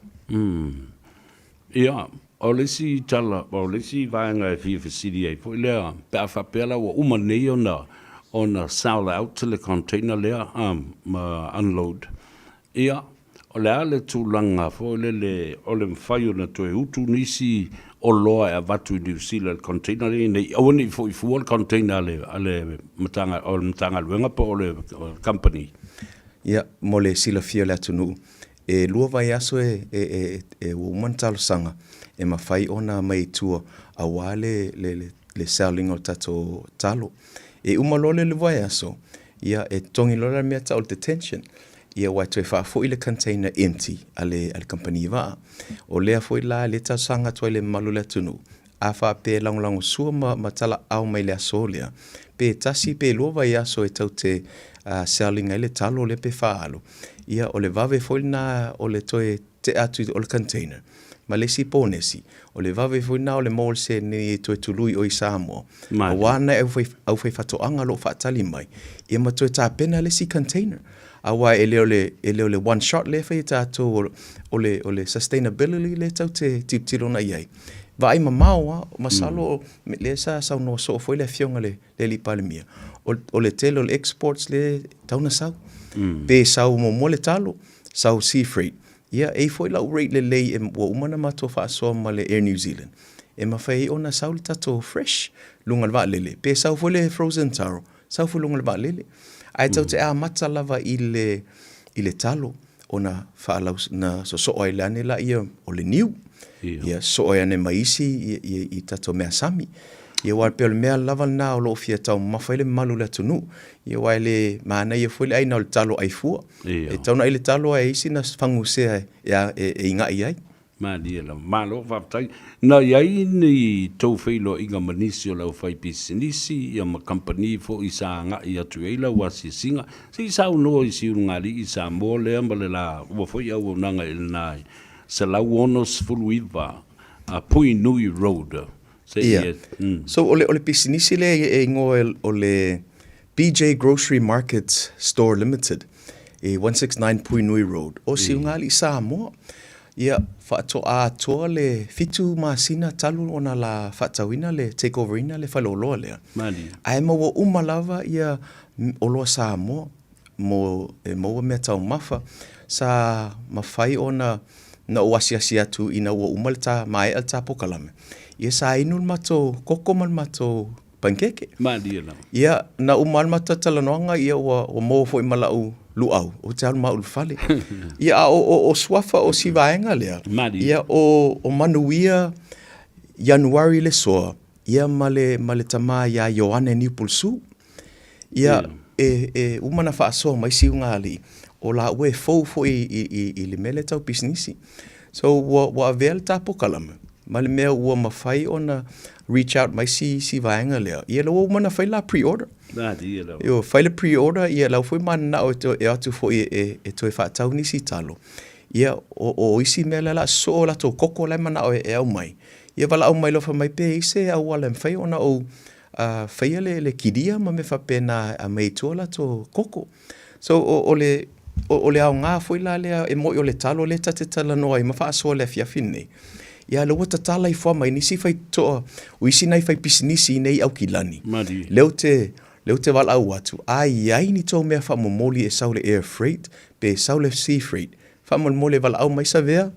Ia, o le isi tala, o le isi vaega e fia fesili ai foi lea, pe a faapea la ua uma nei ona, ona sell out le container lea, um, ma unload, Ia, o le a le tulaga foi lele o le mafai ona toe utu nisi oloa e avatu i Niu Sila i le container lea ina i aua ne i foi fua le container a le, a le Matagaluega, o le Matagaluega po o le company? Ia, mo le silafia o le atunuu, e lua vaiaso e, e, e, e ua uma ona talosaga e mafai ona aumai i tua aua le, le, le, le sell-ina o le tatou talo. E uma loa le lua vaiaso, ia, e totogi loa la le mea e tau o le detention. Ia aua e toe faafoi le container empty a le, a le kamupani vaa. O lea foi la lea talosaga atu ai le mamalu o le atunuu, a faapea e lagolagosua ma, ma talaau mai le aso lea, pe tasi pe lua vaiaso e tau te uh, sell-ina ai le talo lea pe faaalu, ia o le vave foi lena o le toe tea atu o le container. Ma le isi ponesi, o le vave foi lena o le maua o le seleni e toe tului oe i Samoa, aua nai aufaifatoaga o lo o faatali mai, ia ma toe tapena le isi container. Aua e le o le, e le o le one shot lea e fai e tatou, o le, o le sustainability lea tatou te tilotilo agai i ai. Vaai mamao lava, masalo lea sa saunoa soo foi le Afioga i le le Alii Palemia, o, o le tele o le exports lea e tatau ona sau. Pe sau muamua le talo, sau sea freight. Ia, e i ai foi lau rate lelei e, ua uma ona matou faasoa ma le Air New Zealand, e mafai ai ona sau le tatou fresh luga o le vaalele, pe sau foi le frozen taro, sau foi luga o le vaalele. Ae tatou te amata lava i le, i le talo ona faalau, na sosoo ai ane laia o le niu, ia sosoo ai ane ma isi i, i, i tatou measami. Ia aua e pei o le mea lava lena o lo o fia taumamafa ai le mamalu o le atunuu. Ia aua e le manaia foi le ai na o le talo ai fua. E tatau ona ai le talo ae isi na fagusea e, e, e iga'i ai. Malie lava. Malo faafetai. Na i ai ni tou feiloaiga ma nisi o le aufaipisinisi ia ma kamupani foi sa agai atu i ai lau asiasiga? Se i saunoa i Siunugalii i Samoa lea ma le la ua foi auaunaga i lena i 169 Puinui Road. Se i Ia. So o le, o le pisinisi lea e igoa o le BJ Grocery Market Store Limited i 169 Puinui Road, o Siugalii, Samoa. Ia, faatoa atoa le fitu masina talu ona la faatauina le takeover ina le faleoloa lea. Ae maua uma lava ia oloa Samoa mo e maua mea taumafa. Sa mafai ona na ou asiasi atu ina ua uma le ta maea le ta pokalame. Ia sa inu le matou koko ma le matou panikeke. Malie lava. Ia, na uma lava le matou talanoaga, ia ua, ua maua foi ma lau luau, ou te alu ma au i le fale. Ia, a o, o, o suafa o si vaega lea, Malie. ia, o, o Manuia Ianuari Lesoa, ia ma le, ma le tama ia Ioane Niupulsu. Ia, e, e uma ona faasoa mai Siugaalii, o laua e fou foi i, i, i le mea lea tau pisinisi. So, ua, ua avea le ta pokalame, ma le mea ua mafai ona reach out mai si, si vaega lea. Ia, la ua uma ona fai la pre-order. Ioe, fai le pre-order, ia la foi mananao e toe, e o atu foi e, e, e toe faatau nisi talo. Ia, o, o isi mea la o le a sosoo o latou koko la e manao e, e aumai. Ia valaau mai loa fai mai pe i ai se auala e mafai ona ou uh, faia le, le kilia ma mea faapena e aumai i tua latou koko. So, o, o le, o, o le aoga foi la lea e moni o le talo lea ta te talanoa ai ma faasoa i le afiafi lenei. Ia lea ua tatala ifo lava mai nisi faitotoa, o isi nai faipisinisi i nei Aukilani. Malie. Lea ou te, lea ou te valaau atu, a i ai ni tou mea faamomoli e sau le air freight, pe sau le sea freight, faamolemole e valaau mai Savea,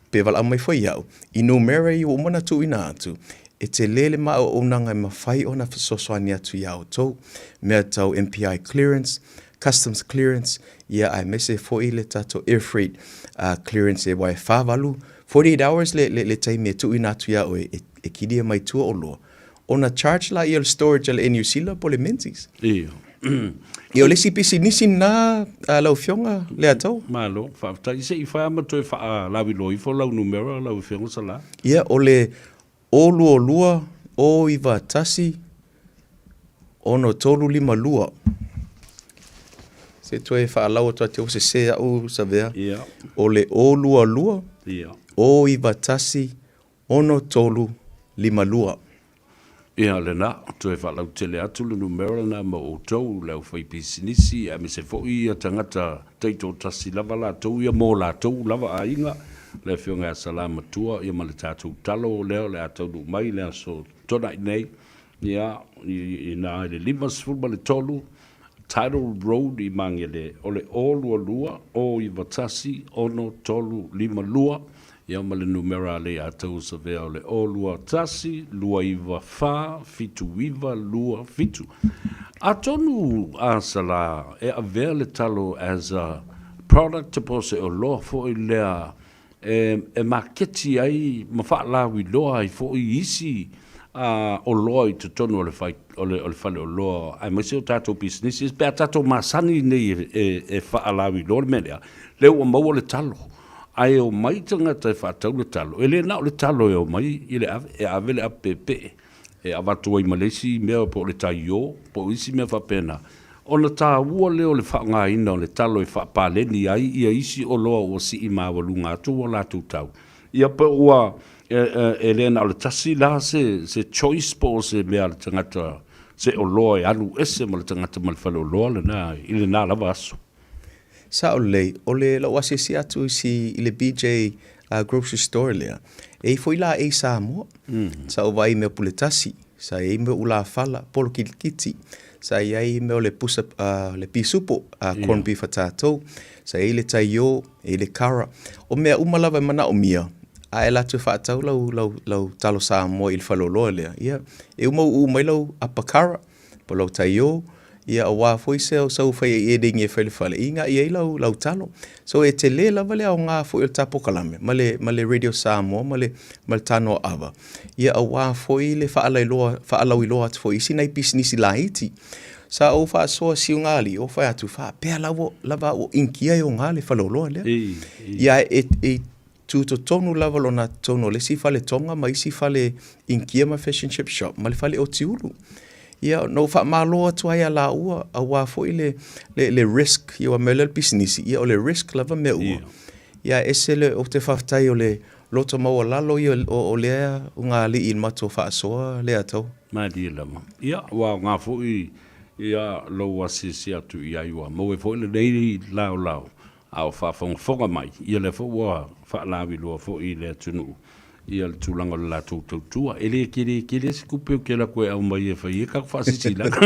Pe valaau mai foi au, i numera ia ua uma ona tuuina atu, e tele le ma auaunaga e mafai ona fesoasoani atu iā outou, mea tau MPI clearance, customs clearance, ia aemaise foi le tatou air freight clearance e aua e 48, 48 hours le, le, le taimi e tuuina atu iā oe e, e kilia mai tua oloa, ona charge laia o le storage a le Air New Zealand po o le Menzies. Io. Ia, o le isi pisinisi lena a lau Afioga Leatau. Malo, faafetai. Se i fai lava ma toe faalauiloa ifo lau numera lau Afioga Sala. Ia, o le 022 091 6352. Se toe faalau atu atu ua sese au Savea. Ia. O le 022 Ia. 091 6352. Ia, lena, toe faalautele atu le numera lena mo outou, le aufaipisinisi, aemaise foi ia tagata taitoatasi lava latou ia mo latou lava aiga, le Afioga ia Salamatua, ia ma le tatou talo lea o le a taunuu mai i le aso Toonai nei, ia, i ina i le 53 Tidal Road i Magele, o le 022 091 6352, ia ma le numera a Leiataua Savea o le 021 294 7927. Atonu a Sala e avea le talo as a product po o se oloa foi lea e maketi ai ma faalauiloa ai foi isi oloa i totonu o le o le faleoloa aemaise o tatou pisinisi pe a tatou masani nei e faalauiloa le mea lea, lea ua maua le talo. Ae omai tagata e faatau le talo, e le na o le talo e omai i le ave, e ave le ape peepee, e avatu ai ma le isi mea po o le taio, po o isi mea faapena, ona taua lea o le faaaogaina o le talo e faapaleni ai ia isi oloa ua sii maualuga atu ua latou tau. Ia pe ua e le na o le tasi la se choice po o se mea a le tagata, se oloa e alu ese ma le tagata ma le faleoloa lena i lena lava aso. Sao lelei, o le lau asiasi atu i si i le BJ grocery store lea, e i ai foi laei Samoa. Sa ou vaai i mea puletasi, sa i ai mea ulafala, polo kilikiti, sa i ai mea o le pusa le pisupo, corn beef a tatou, sa i ai le taio, e i ai le kara. O mea uma lava e manaomia, a e alu atu e faatau lau, lau, lau talo Samoa i le faleoloa lea, ia, e uma uu mai lau apa kara, po o lau taio, ia aua foi se sau fai eating e fai i le fale, e inai ai lau, lau talo. So e tele lava le aoga foi o le ta polokalame ma le, ma le Radio Samoa ma le, ma le Tanoa Ava, ia aua foi le faalailoa, faalauiloa atu foi i isi nai pisinisi laiti. Sa ou faasoa siugalii, ou fai atu, faapea lava, lava au o Inikia e oga le faleoloa lea. Ia e, e Tutotonu lava lona totonu o le isi fale Tonga ma isi fale Inikia ma Fish and Chip Shop ma le fale Otiulu. Ia, na ou faamalo atu ai ia laua, aua foi le, le, le risk, ia aua mea lea o le pisinisi, ia o le risk lava mea uma. Ia, e ese le, ou te faafetai o le loto maualalo ia o, o lea ugaalii i le matou faasoa lea atau. Malie lava. Ia, ua aoga foi ia lou asiasi atu i ai ua maua ai foi lenei laolao A o faafogafoga mai, ia lea foi ua faalauiloa foi i le atunuu ia le tulaga o le latou tautua. E le tele tele se tupe ou te alu atu e aumai e fai ai tatou faasilasilaga.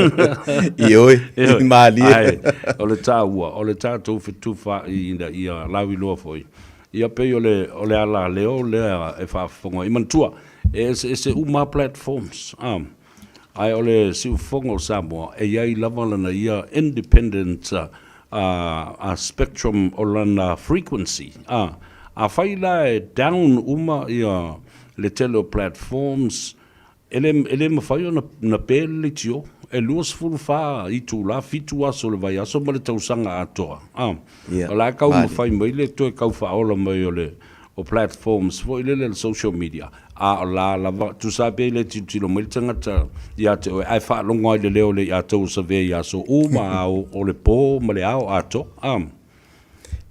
Ioe, malie. Ae o le taua, o le tatou fetufaai ina ia lauiloa foi. Ia pei o le, o le alaleo lea e faafofoga ai. Manatua, e eseese uma lava platforms, a. Ae o le siufofoga o Samoa, e i ai lava lana ia independent a spectrum o lana frequency. A, afai la e down uma ia le tele o platforms, e le, e le mafai ona na pe le leitio. E 24 itula, 7 aso o le vaiaso ma le tausaga atoa. A, o la e taumafai mai le toe tau faaola mai o le o platforms foi lele le social media, a o la lava, tusa lava pe le tilotilo mai le tagata ia te oe, ae faalogo lava i le leo o le iātou o Savea i aso uma, a o le pō ma le ao atoa. A.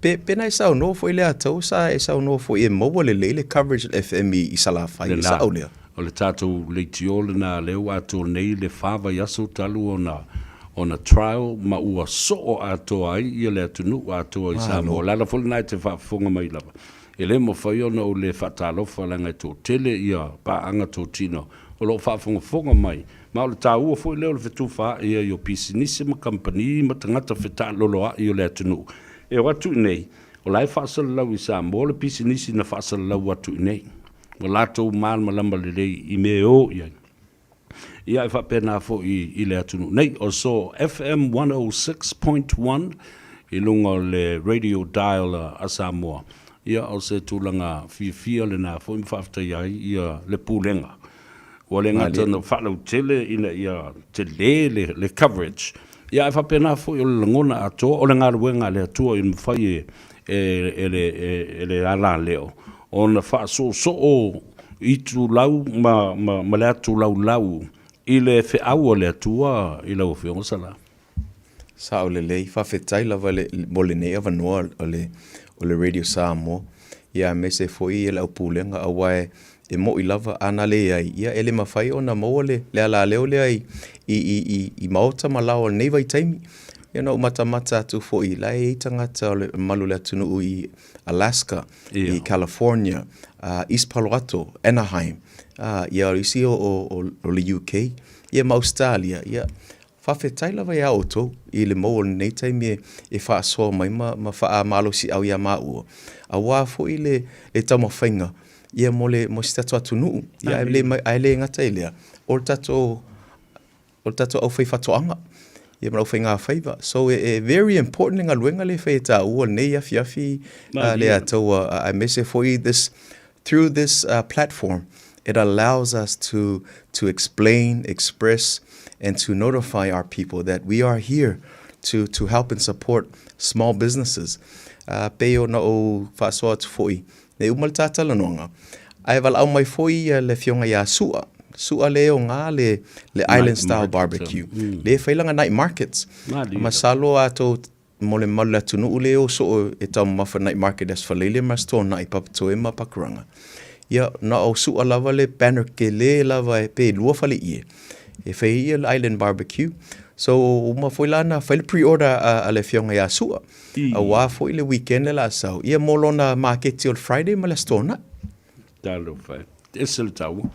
Pe, pena e saunoa foi le atou, sa e saunoa foi e maua lelei le coverage a le FM i Salafai, e sao lea? O le tatou leitio lena lea ua atoa nei le fa vaiaso talu ona ona trial ma ua soo atoa ai ia le atunuu atoa i Samoa. O le ala foi lena e te faafofoga mai lava, e le mafai ona ou le faatalofa leaga e toatele ia paaga totino o lo o faafogafoga mai. Ma o le taua foi lea o le fetufaai ai o pisinisi ma kamupani ma tagata fetaaloloai o le atunuu e o atu i inei, o la e faasalalau i Samoa le pisinisi na faasalalau atu i inei. Ua latou malamalama lelei i mea e o i ai. Ia e faapena foi i le atunuu nei. O so FM 106.1 i luga o le radio dial a Samoa. Ia o se tulaga fiafia lena foi ma faafetaia ai ia le Pulega. Ua le gata ona faalautele ina ia tele le coverage, Ia ae faapena foi o le lagona atoa o le galuega a le Atua ina mafai e, e, e, le, e, e le alaleo ona faasoosoo itulau ma, ma, ma le atulaulau i le feau a le Atua i lau Afioga Sala. Sao lelei, faafetai lava le, mo lenei avanoa o le, o le Radio Samoa, ia aemaise foi le au pulega aua e, e mo'i lava, a na leai, ia e le mafai ona maua le, le alaleo lea i, i, i, i, i maota ma laoa o lenei vaitaimi. Ia na ou matamata atu foi, la e i ai tagata o le mamalu o le atunuu i Alaska, i California, East Palo Alto, Anaheim, ia o isi o, o, o le UK, ia ma Ausetalia, ia, faafetai lava iā outou i le maua o lenei taimi e faasoa mai ma, ma faamalosiau iā maua, aua foi le, le taumafaiga ia mo le, mo si tatou atunuu, ia ae le, ae le gata i lea, o le tatou o le tatou aufaifaatoaga ia ma le aufaigafaiva. So e, e very important le galuega lea e fai e tāua lenei afiafi uh, le Ataua uh, aemaise foi this through this uh, platform it allows us to to explain, express and to notify our people that we are here to to help and support small businesses. Uh, pei ona ou faasoa atu foi Nei uma le ta talanoaga, ae valaau mai foi le afioga ia Su'a, Su'a le o ga le le Island Style Barbecue. Le e fai lana night markets. Masalo a tou mo le mamalu o le atunuu le o soo e taumamafa night market i Aso Faraile ma Aso Toonai, Papatoe ma Pakuranga. Ia, na o Su'a lava le banner kele lava pe lua faleie. E fai ai ia le Island Barbecue. So, uma foi la na fai le pre-order a le afioga ia Su'a. Aua foi le weekend le la sau, ia mo lona maketi o le Friday ma le Aso Toonai. Talofa e. Ese le taua.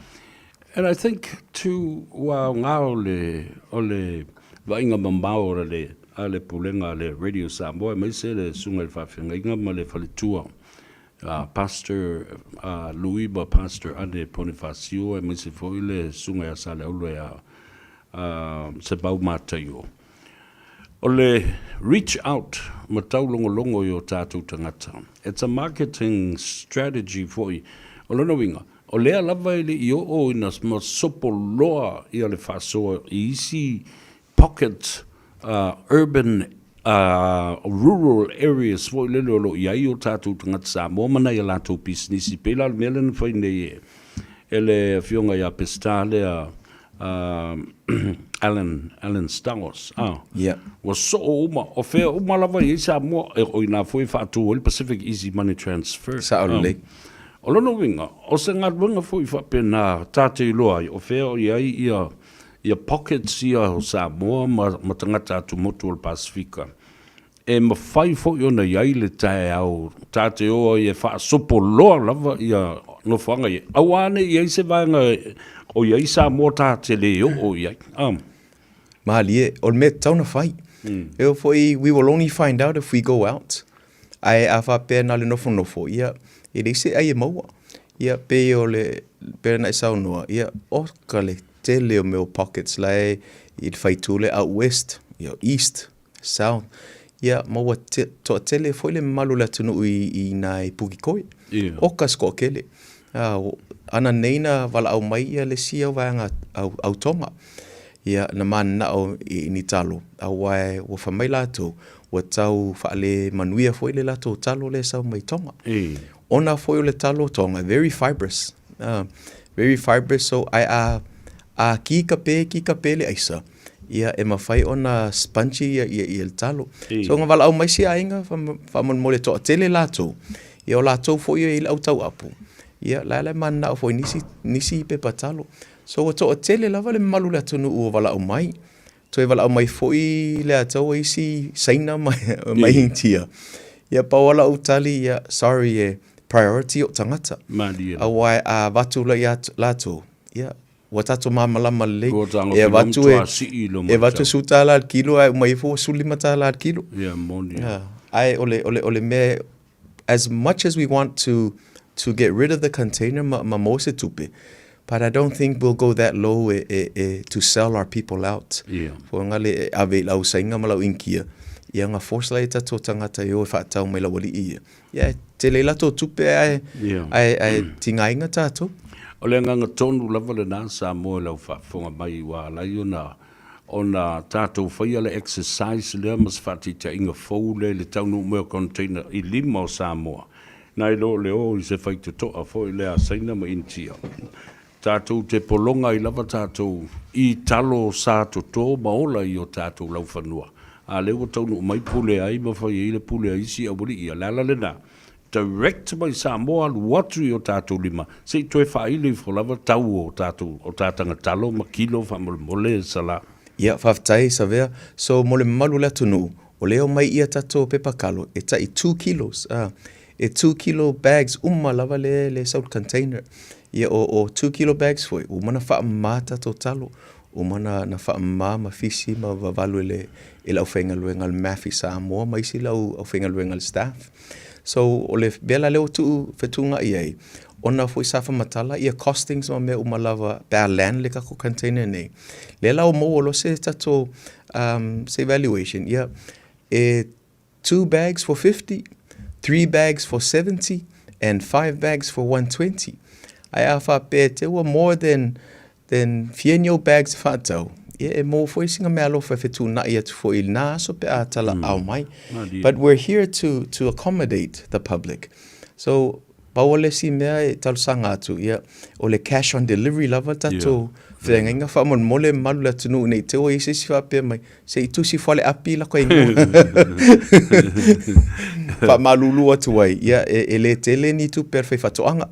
And I think too, ua aoga o le, o le vaaiga mamao a le, a le Pulega a le Radio Samoa, aemaise le Susuga i le Faafeagaiga ma le Faletua, a Pastor a Louis ma Pastor Ane Ponifasio, aemaise foi le Susuga ia Saleaula ia Sebau Mataio. O le reach out ma taulogologo i o tatou tagata, it's a marketing strategy foi. O lona uiga, o lea lava e le i oo ina sopo loa ia le faasoa i isi pocket urban rural areas foi lele o lo o i ai o tatou tagata Samoa ma nai a latou pisinisi. Pei la o le mea lea na fai nei e le Afioga ia Peseta lea Alan, Alan Stowers, ah. Yeah. Ua soo uma, o fea uma lava i ai Samoa, e, o ina foi e faatu ai le Pacific Easy Money Transfer. Sao lelei. O lona uiga, o se galuega foi faapena ta te iloa ai, o fea o i ai ia, ia pockets ia o Samoa ma, ma tagata atumotu o le Pasefika. E mafai foi ona i ai le taeao ta te o ai e faasopo loa lava ia nofoaga ia, aua ne i ai se vaega o i ai Samoa ta te le oo i ai. Malie, o le mea tatau ona fai. E oo foi, we will only find out if we go out. Ae a faapea na o le nofonofo, ia, e leai se ai e maua. Ia, pei o le, pei ona e saunoa, ia, oka le tele o mea o pockets la e i le faitū lea out west, ia, east, South, ia, ma ua te, toatele foi le mamalu o le atunuu i, i nai Pukekohe. Ia. Oka se toatele. A, ana nei na valaau mai ia le isi au vaega au, au Tonga. Ia, na mananao i, i ni talo, aua e, ua fai mai latou, ua tau faale manuia foi le latou talo lea e sau mai Tonga. Ia. Ona foi o le talo o Tonga, very fibrous. Very fibrous, so ae a, a ki ka pē, ki ka pē le aisa, ia e mafai ona spongy ia, ia, ia le talo. So na valaau mai si aiga, faamolemole toatele latou, ia o latou foi e i le au tauapu, ia la e mananao foi nisi, nisi pepa talo. So ua toatele lava le mamalu o le atunuu ua valaau mai. Toe valaau mai foi le Ataua isi Saina ma, ma Initia. Ia pau lava lau tali, ia sorry e priority o tagata. Malie. Aua a avatu la ia latou, ia ua tatou malamalama lelei. Ua tago E avatu e, tua sii i lo e avatu e $10 le kilo ae uma ifo ua $15 le kilo. Ia moni. Ia, ae o le, o le, o le mea as much as we want to to get rid of the container ma, ma maua se tupe, but I don't think we'll go that low e, e, e, to sell our people out. Yeah. Foanga le e ave i lau sainga ma lau inkia, ia nga force lai tatou tagata e o e faatau mai lau alii ia. Ia, e tele i latou tupe ae, Yeah. ae, ae tigaina tatou. O le agaga tonu lava lena Samoa i lau faafofoga mai ua ala ai ona ona tatou faia le exercise lea ma se faataitaiga fou lea i le taunuu mai o container i lima o Samoa, nai lo le o i se faitotoa foi lea a Saina ma Initia. Tatou te pologa ai lava tatou i talo sa toto ma ola i o tatou laufanua, a lea ua taunuu mai pule ai ma fai ai le pule a isi aualii. O le ala lena, direct mai Samoa alu atu i o tatou lima se i toe faailo ifo lava tau o tatou o tataga talo ma kilo faamolemole Sala. Ia, faafetai Savea. So, mo le mamalu o le atunuu, o lea e omai ia tatou pepa kalo e tai two kilos, ah, e two kilo bags uma lava le, le sau container. Ia, o, o two kilo bags foi, ua uma ona faamama tatou talo, ua uma ona, na faamama ma fisi ma vavalu e le, e le aufaigaluega a le MAF i Samoa ma isi le au, aufaigaluega a le staff. So, o le mea la lea ua tuu fetuunai ai, ona foi sa faamatala ia costings ma mea uma lava pe a land le tatou container nei, lea la ua maua loa se tatou um, se evaluation, ia, e two bags for 50, three bags for 70, and five bags for 120. Ae a faapea te ua more than Then fia ni ou bags e faatau, ia e maua foi sina meaalofa e fetuunai atu foi i lena aso pe a talaau mai. But we're here to, to accommodate the public. So, pau o le isi mea e talosaga atu, ia, o le cash on delivery lava le tatou feagaiga faamolemole mamalu le atunuu ne i te ua i ai se isi faapea mai, se i tusi fuale api lako ingoa. Faamalulu atu ai, ia, e, e le tele ni tupe a le faifaatoaga.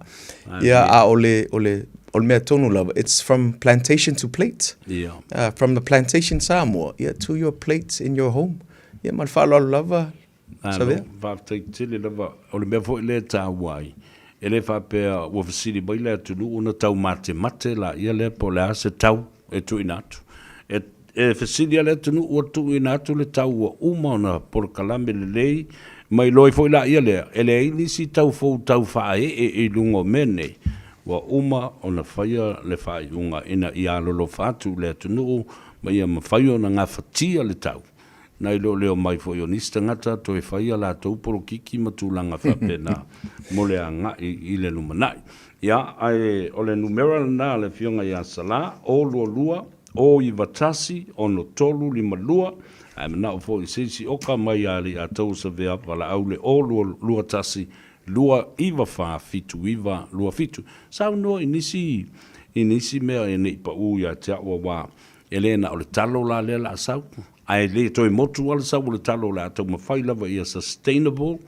Ia, a o le, o le, o le mea tonu lava, it's from plantation to plate. Yeah. From the plantation Samoa, ia, to your plate in your home. Ia, ma le faaaloalo lava, Savea. Faafetai tele lava. O le mea foi lea e taua ai, e le faapea ua fesili mai le atunuu ona taumatemate laia lea po o le a se tau e tuuina atu. E, e fesili lava le atunuu ua tuuina atu le tau ua uma ona polokalame lelei ma iloa ai foi laia lea, e leai nisi tau fou tau faaee i luga o mea nei, ua uma ona faia le faaiuga ina ia alolofa atu le atunuu ma ia mafai ona gafatia le tau. Nai lo le omai foi o nisi tagata toe fai a latou polokiki ma tulaga faapena mo le agai i le lumanai. Ia, ae o le numera lena a le Afioga ia Salā, o 22 o 91 6 3 5 2, ae manao foi i se isi oka mai ia Alii-a-Taua Savea Valaau le o 2 2 1 2 9 4 7 9 2 7. Saunoa i nisi i nisi mea e ne i paū ia te au auā E le na o le talo la lea la sau, ae le toe motu lava le sau o le talo o le a taumafai lava ia sustainable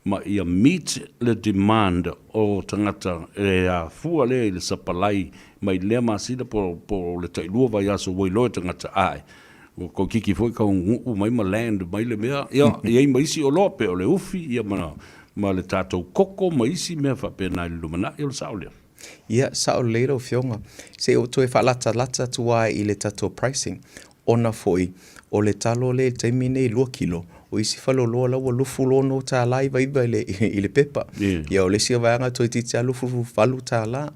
ma ia meet le demand o tagata e afua lea i le sapalai mai lea masina po o le tailua vaiaso ua iloa e tagata ae ua toeitiiti foi taunuu mai ma land mai le mea, ia e i ai ma isi oloa pei o le ufi ia ma le tatou koko ma isi mea faapena i le lumanai, o le sao lea. Ia, sao lelei lau Afioga. Se i ou toe faalatalata atu lava i le tatou pricing, ona foi o le talo lea i le taimi lenei e lua kilo, o isi faleoloa la ua $26 99 i le, i le pepa. Ia, o le isi vaega toeitiiti lava $28.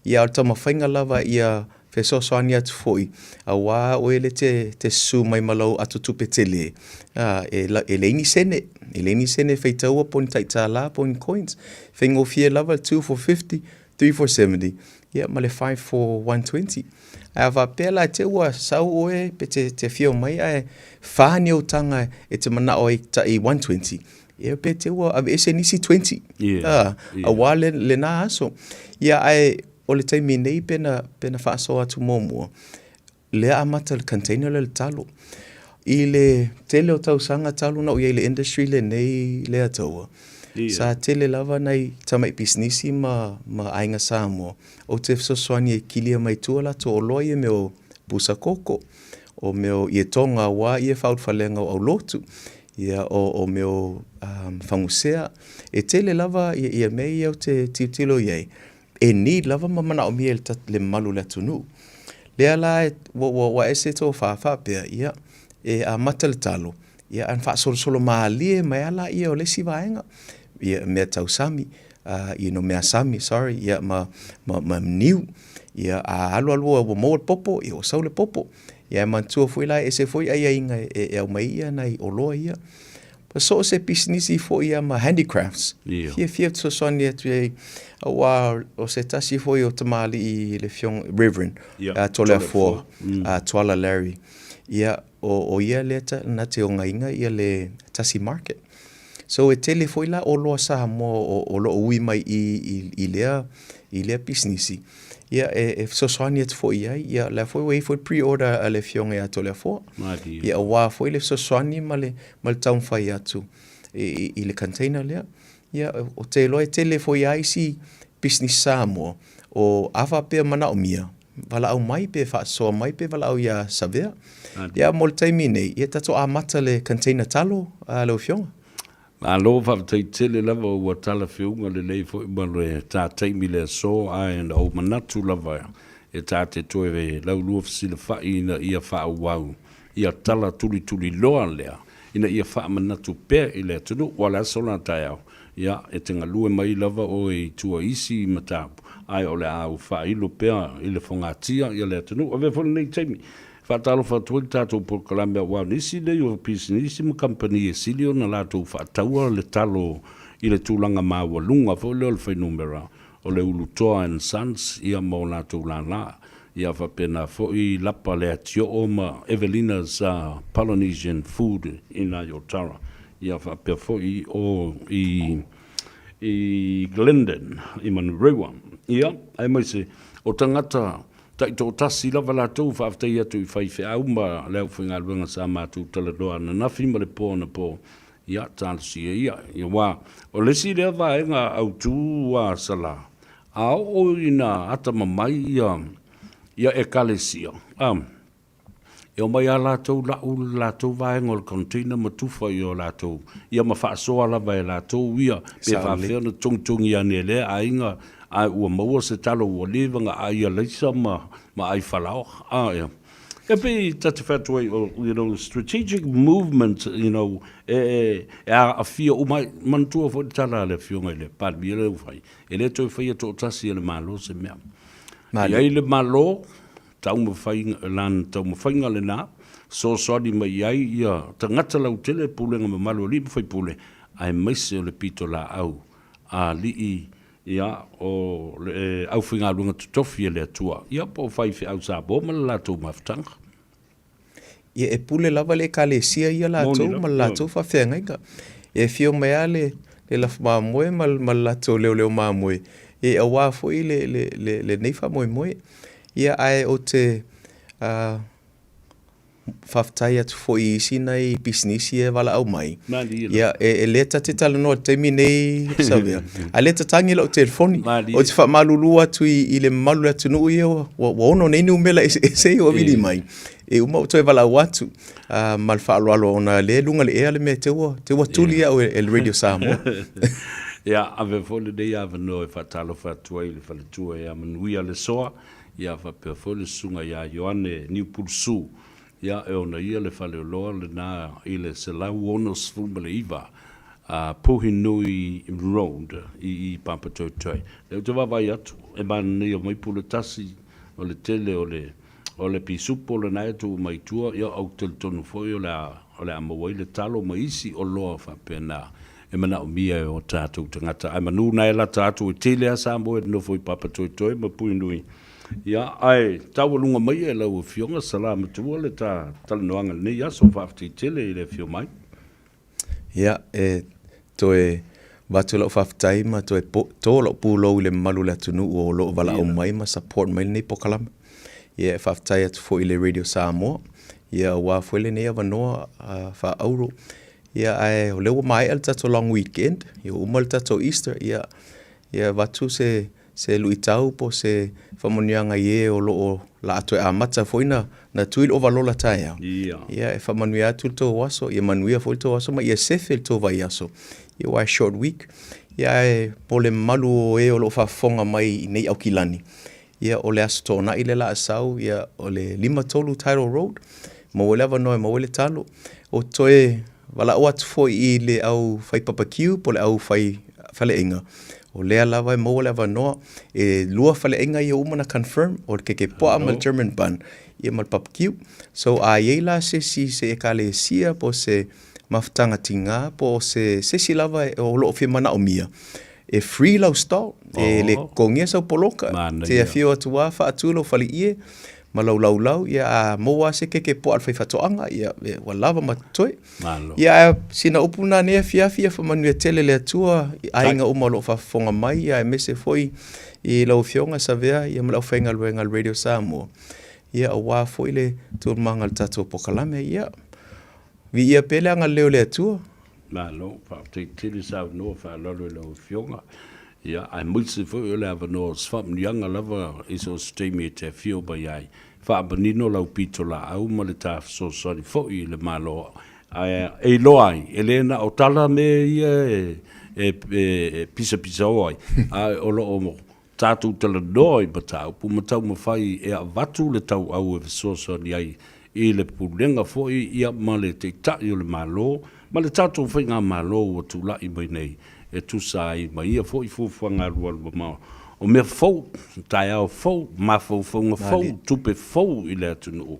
Ia, a o le taumafaiga lava ia fesoasoani atu foi, aua oe lea te, te susu mai ma lau ato tupe tele, ā, e, e leai ni sene, e leai ni sene e faitaua po o ni tai tālā po o ni coins. Faigofie lava le 2 for 50, 3 for 70, ia ma le 5 for 120. Ae a faapea la te ua sau oe pe te, te afio mai ae whā ni ou taga e te manao ai tai 120, ia pe te ua aveese nisi 20. Yeah, ā, yeah. Aua le, lena aso. Ia ae O le taimi nei pena, pena faasoa atu muamua, lea amata le container lea le talo. I le tele o tausaga talu na ou i ai i le industry lenei lea taua, Ia. sa tele lava nai tamai pisinisi ma, ma aiga Samoa ou te fesoasoani e kilia mai tua latou oloa ia mea o pusa koko, o mea o ietoga aua ia faaulufalega o aulotu, ia o, o mea o um, fagusea. E tele lava ia, ia mea ia ou te tilotilo i ai. E need lava ma manaomia e le, le mamalu o le atunuu. Lea la e, ua, ua, ua ese tofa faapea, ia, e amata le talo, ia, ae faasolosolo malie mai lava laia o le isi vaega, ia, mea tau sami, you know, mea sami, sorry, ia, ma, ma, ma niu. Ia, a alu alu ua maua le popo, ia, ua sau le popo. Ia, e manatua foi la, e ese foi aiaiga e, e aumai ai ia nai oloa ia. So o se pisinisi foi ia ma handicrafts. Ia. Fiafia fesoasoani atu i ai, aua o se tasi foi o tamalii i le Afioga, Reverend Ia, Toleafoa, Toleafoa. Tuala Larry. Ia, o, o ia lea ta, na te ogaina ia le tasi market. So e tele foi la oloa Samoa o, o lo o ui mai i, i, i lea, i lea pisinisi. Ia, e, e fesoasoani atu foi i ai. Ia, la foi ua i ai foi pre-order a le Afioga ia Toleafoa. Malie. Ia, aua foi le fesoasoani ma le, ma le taumafai atu i, i, i le container lea. Ia, ou te iloa e tele foi lava isi pisinisi Samoa o a faapea manaomia, valaau mai pe faasoa mai pe valaau iā Savea. Ia, mo le taimi nei, ia tatou amata le container talo a lau Afioga. Malo faafetai tele lava ua talafeauga lelei foi ma le ta taimi i le aso ae na ou manatu lava e ta te toe laulua fesilafai ina ia faaauau ia tala tulituliloa lea ina ia faamanatu pea i le atunuu. Ua le aso la taeao, ia, e te galue mai lava oe i tua i isi mataupu, ae o le a ou faailo pea i le fogatia ia le atunuu. Avea foi lenei taimi e faatalofa atu ai i le tatou polokalame aua o nisi nei o pisinisi ma kamupani e sili ona latou faataua le talo i le tulaga maualuga foi lea o le fuainumera o le Ulutoa and Sons ia ma o latou lala, ia faapena foi Lapa Leatioo ma Evelina's Polynesian Food i nai Otara, ia faapea foi o i i Glendon i Manurewa, ia aemaise o tagata taitoatasi lava latou. Faafetai atu i faifeau ma le aufaigaluega sa matou talanoa ananafi ma le po anapo. Ia, talosia ia. Ia, aua o le isi lea vaega autu a Sala, a oo ina atamamai ia, ia Ekalesia, a, e omai lava latou lau le latou vaega o le container ma tufa i o latou, ia ma faasoa lava e latou ia, pe faapefea ona togitogi ane e lea aiga, ae ua maua se talo ua leva ona ai alaisa ma, ma ai falaoa. A, ia. E pei ta te fai atu ai, you know, strategic movement, you know, e, e aafia uma ai. Manatua foi le tala a le Afioga i le Palemia lea ua fai, e le toe faia toatasi e le Malo se mea. E i ai le Malo, taumafaiga, lana taumafaiga lena, fesoasoani mai ai ia tagata lautele, pulega mamalu a alii ma faipule, aemaise o le pitolaau a alii Ia, o le aufaigaluega totofi a le Atua, ia, po o faifeau Samoa ma le latou mafutaga. Ia, e pule lava le Ekalesia ia latou ma le latou faafeagaiga. Ia, e afio mai lava le, le lafo mamoe ma, ma le latou leoleo mamoe, ia, aua foi le, le, le, lenei faamoemoe. Ia, ae ou te, uh, Faafetai atu foi i isi nai pisinisi e valaau mai. Ia, e, e le ta te talanoa i le taimi nei, Savea. A le tatagi lau telefoni. Ou te faamalulu atu i, i le mamalu o le atunuu ia, ua, ua ono nei numera eseese ia ua vili mai. E uma ou toe valaau atu uh, ma le faaaloalo ona lea e luga le ea le mea te ua, te ua tuli au e, e le Radio Samoa. Ia, ave foi lenei avanoa e faatalofa atu ai i le faletua ia Manuia Lesoa, Ia faapea foi le susuga ia Ioane Niupulusu, ia e ona ia le faleoloa lena i le 169 Puhinui Road i i Papatoetoe. Lea ou te vaavaai atu, e manaia mai pule tasi o le tele o le o le pisupo lena e tuu mai tua, ia ou te talitonu foi o le a o le a maua ai le talo ma isi oloa faapena e manaomia e o tatou tagata. Ae manu na e lata atu e tele a Samoa e nofo i Papatoetoe ma Puhinui. Ia, ae taualuga mai e lau Afioga Sala Matua le ta talanoaga i lenei aso. Faafetai tele i le afio mai. Ia, e toe avatu lau faafetai ma toe to lau pulou i le mamalu o le atunuu o lo o valaau mai ma support mai lenei polokalame. Ia, e faafetai atu foi i le Radio Samoa, ia aua foi lenei avanoa faaauro. Ia, ae o lea ua maea le tatou long weekend, ia ua uma le tatou Easter, ia, ia avatu se, se luitau po o se faamanuiaga i e o lo o la a toe amata foi na, na tui le ovalola taeao. Ia. Ia, e faamanuia atu le tou aso, ia manuia foi le tou aso ma ia sefe le tou vaiaso. Ia, aua e short week. Ia, ae mo le mamalu o e o lo o faafofoga mai i nei Aukilani, Ia, o le Aso Toonai lea la a sau, ia, o le 53 Tidal Road, maua ai le avanoa e maua ai le talo. O toe valaau atu foi i le au fai papakiu po o le au fai faleaiga, o lea lava e maua le avanoa. E lua faleaiga ia ua uma ona confirm, o le kekepoa ma le German bun, ia ma le papakiu. So, a i ai la se isi, se ekalesia po o se mafutaga tiga po o se isi lava o lo o fia manaomia, E free lau stall, e le totogia sau poloka, te afio atu lava faatu lou faleie, ma lau laulau, ia a maua lava se keke puaa a le faifaatoaga, ia ua lava ma totoe. Malo. Ia ae sina upu lena nei afiafi, ia faamanuia tele le Atua i aiga uma o lo o faafofoga mai, ia aemaise foi i lau Afioga Savea ia ma le aufaigaluega a le Radio Samoa, ia aua foi le taualumaga o le tatou polokalame. Ia, viia pea le agalelei o le Atua. Malo, faafetai tele saunoa faaaloalo i lau Afioga, ia, aemaise foi o le avanoa o se faamanuiaga lava i so o se taimi e te afio mai ai. Faamanino lau pitolaau ma le ta fesoasoani foi i le Malo, ae e iloa ai, e le na o tala mea ia e pisapisao ai, ae o lo o tatou talanoa i mataupu ma taumafai e avatu le tauau e fesoasoani ai i le Pulega foi ia ma le Taitai o le Malo ma le tatou Faigamalo ua tulai mai nei e tusa ai ma ia foi fuafuaga alualu mamao o mea fou, taeao fou, mafaufauga fou, tupe fou i le atunuu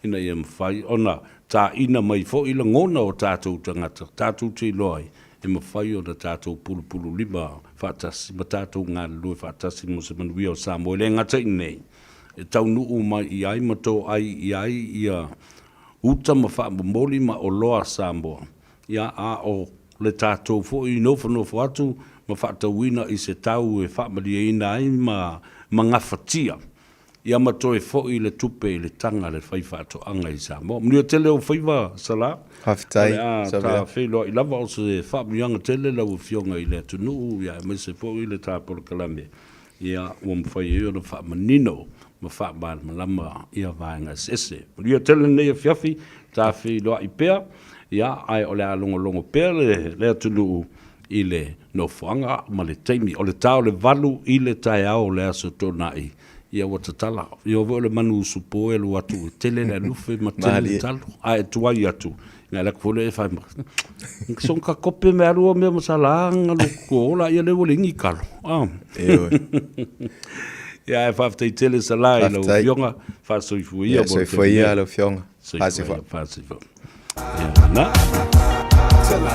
ina ia mafai ona taina mai foi lagona o tatou tagata tatou te iloa ai e mafai ona tatou pulupululima faatasi ma tatou galulue faatasi mo se manuia o Samoa. E le gata i nei, e taunuu mai i ai ma toai i ai ia uta ma faamomoli ma oloa a Samoa, ia a o le tatou foi nofonofo atu ma faatauina i se tau e faamalieina ai ma gafatia Ia ma toe foi le tupe i le taga a le faifaatoaga i Samoa. Manuia tele ou faiva Sala. Faafetai O le a Savea. ta feiloai lava o se faamanuiaga tele lau Afioga i le atunuu ia aemaise foi le ta polokalame ia ua mafai ai ona faamanino ma faamalamalama ia vaega eseese. Manuia tele lenei afiafi, ta feiloai pea ia ae o le a logologo pea le atunuu i le nofoaga ma le taimi. O le ta o le 8 i le taeao o le Aso Toonai, ia ua tatala. Ia foi o le manu usupo e alu atu e tele le alufe ma tele le talo, ae tuai atu, na alu atu foi lea e fai mai, so ka kope me alu o mea masala anga lo ko ola ia le ua le ingi kalo. Ah. Ia ae faafetai tele Sala i lau afioga, faasoifua ia. Ia, soifua ia lau afioga. Soifua ia, faasoifua. Ia, na.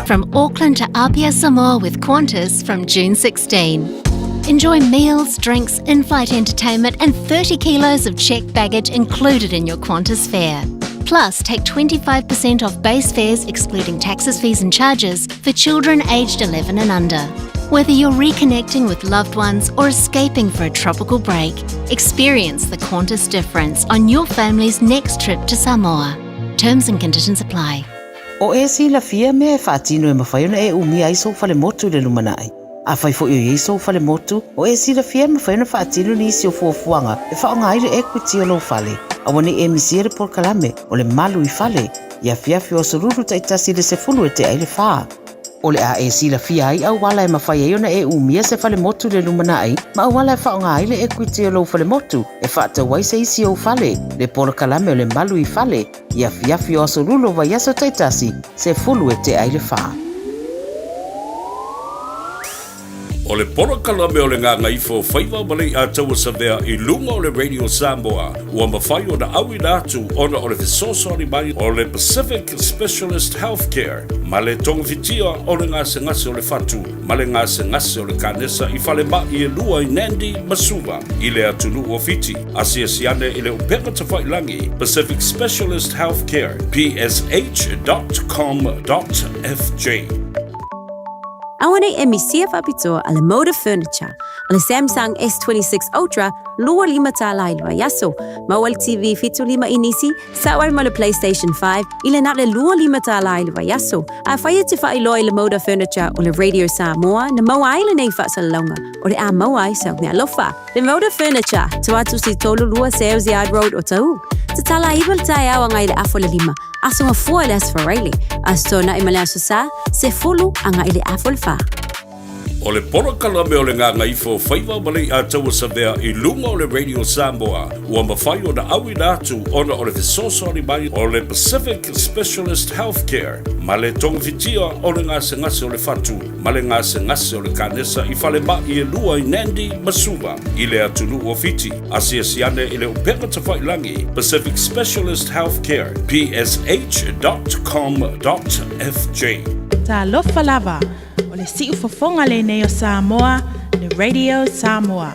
From Auckland to Apia, Samoa with Qantas from June 16. Enjoy meals, drinks, in-flight entertainment and 30 kilos of checked baggage included in your Qantas fare. Plus, take 25% off base fares excluding taxes, fees and charges for children aged 11 and under. Whether you're reconnecting with loved ones or escaping for a tropical break, experience the Qantas difference on your family's next trip to Samoa. Terms and conditions apply. O e silafia mea e faatino e mafai ona e umia ai sou falemotu i le lumanai. Afai foi o i ai sou falemotu, o e silafia e mafai ona faatino nisi o fuafuaga e faaaoga ai le equity o lou fale. Aua ne i e misia le polokalame o le Malu i Fale i afiafi o aso Lulu taitasi i le 10 e tea i le fa. O le a e silafia ai auala e mafai ai ona e umia se falemotu i le lumanai ma auala e faaaoga ai le equity o lou falemotu e faatau ai se isi ou fale, le polokalame o le Malu i Fale i afiafi o aso Lulu o vaiaso taitasi, 10 e tea i le fa. O le polokalame o le Gagaifo Faiva ma Leiataua Savea i luga o le Radio Samoa ua mafai ona auina atu ona o le fesoasoani mai o le Pacific Specialist Healthcare ma le togafitia o le gasegase o le fatu ma le gasegase o le kanesa i falemai e lua i Nandi ma Suva i le atunuu o Fiti. Asiasi ane i le upega tafailagi Pacific Specialist Healthcare, psh.com.fj. Aua nei e misia faapitoa a le Moda Furniture, o le Samsung S26 Ultra 25 tālā i le vaiaso, maua le TV 75 inisi, sao ai ma le PlayStation 5 i le na o le 25 tālā i le vaiaso. Afai e te faailoa i le Moda Furniture o le Radio Samoa na maua ai lenei faasalalauga, o le a maua ai sau meaalofa. Le Moda Furniture, tua atu si 32 Sales Yard Road o Tahu. Tatala 9 le taeao agai i le afa o le 5, aso Gafua i le aso Faraile, aso Toonai ma le aso Sa, 10 agai i le afa o le 4. O le polokalame o le Gagaifo Faiva ma Leiataua Savea i luga o le Radio Samoa ua mafai ona auina atu ona o le fesoasoani mai o le Pacific Specialist Healthcare ma le togafitia o le gasegase o le fatu ma le gasegase o le kanesa i falemai e lua i Nandi ma Suva i le atunuu o Fiti. Asiasi ane i le upega tafailagi Pacific Specialist Healthcare, psh.com.fj. Talofa lava, o le siufofoga lenei o Samoa, le Radio Samoa.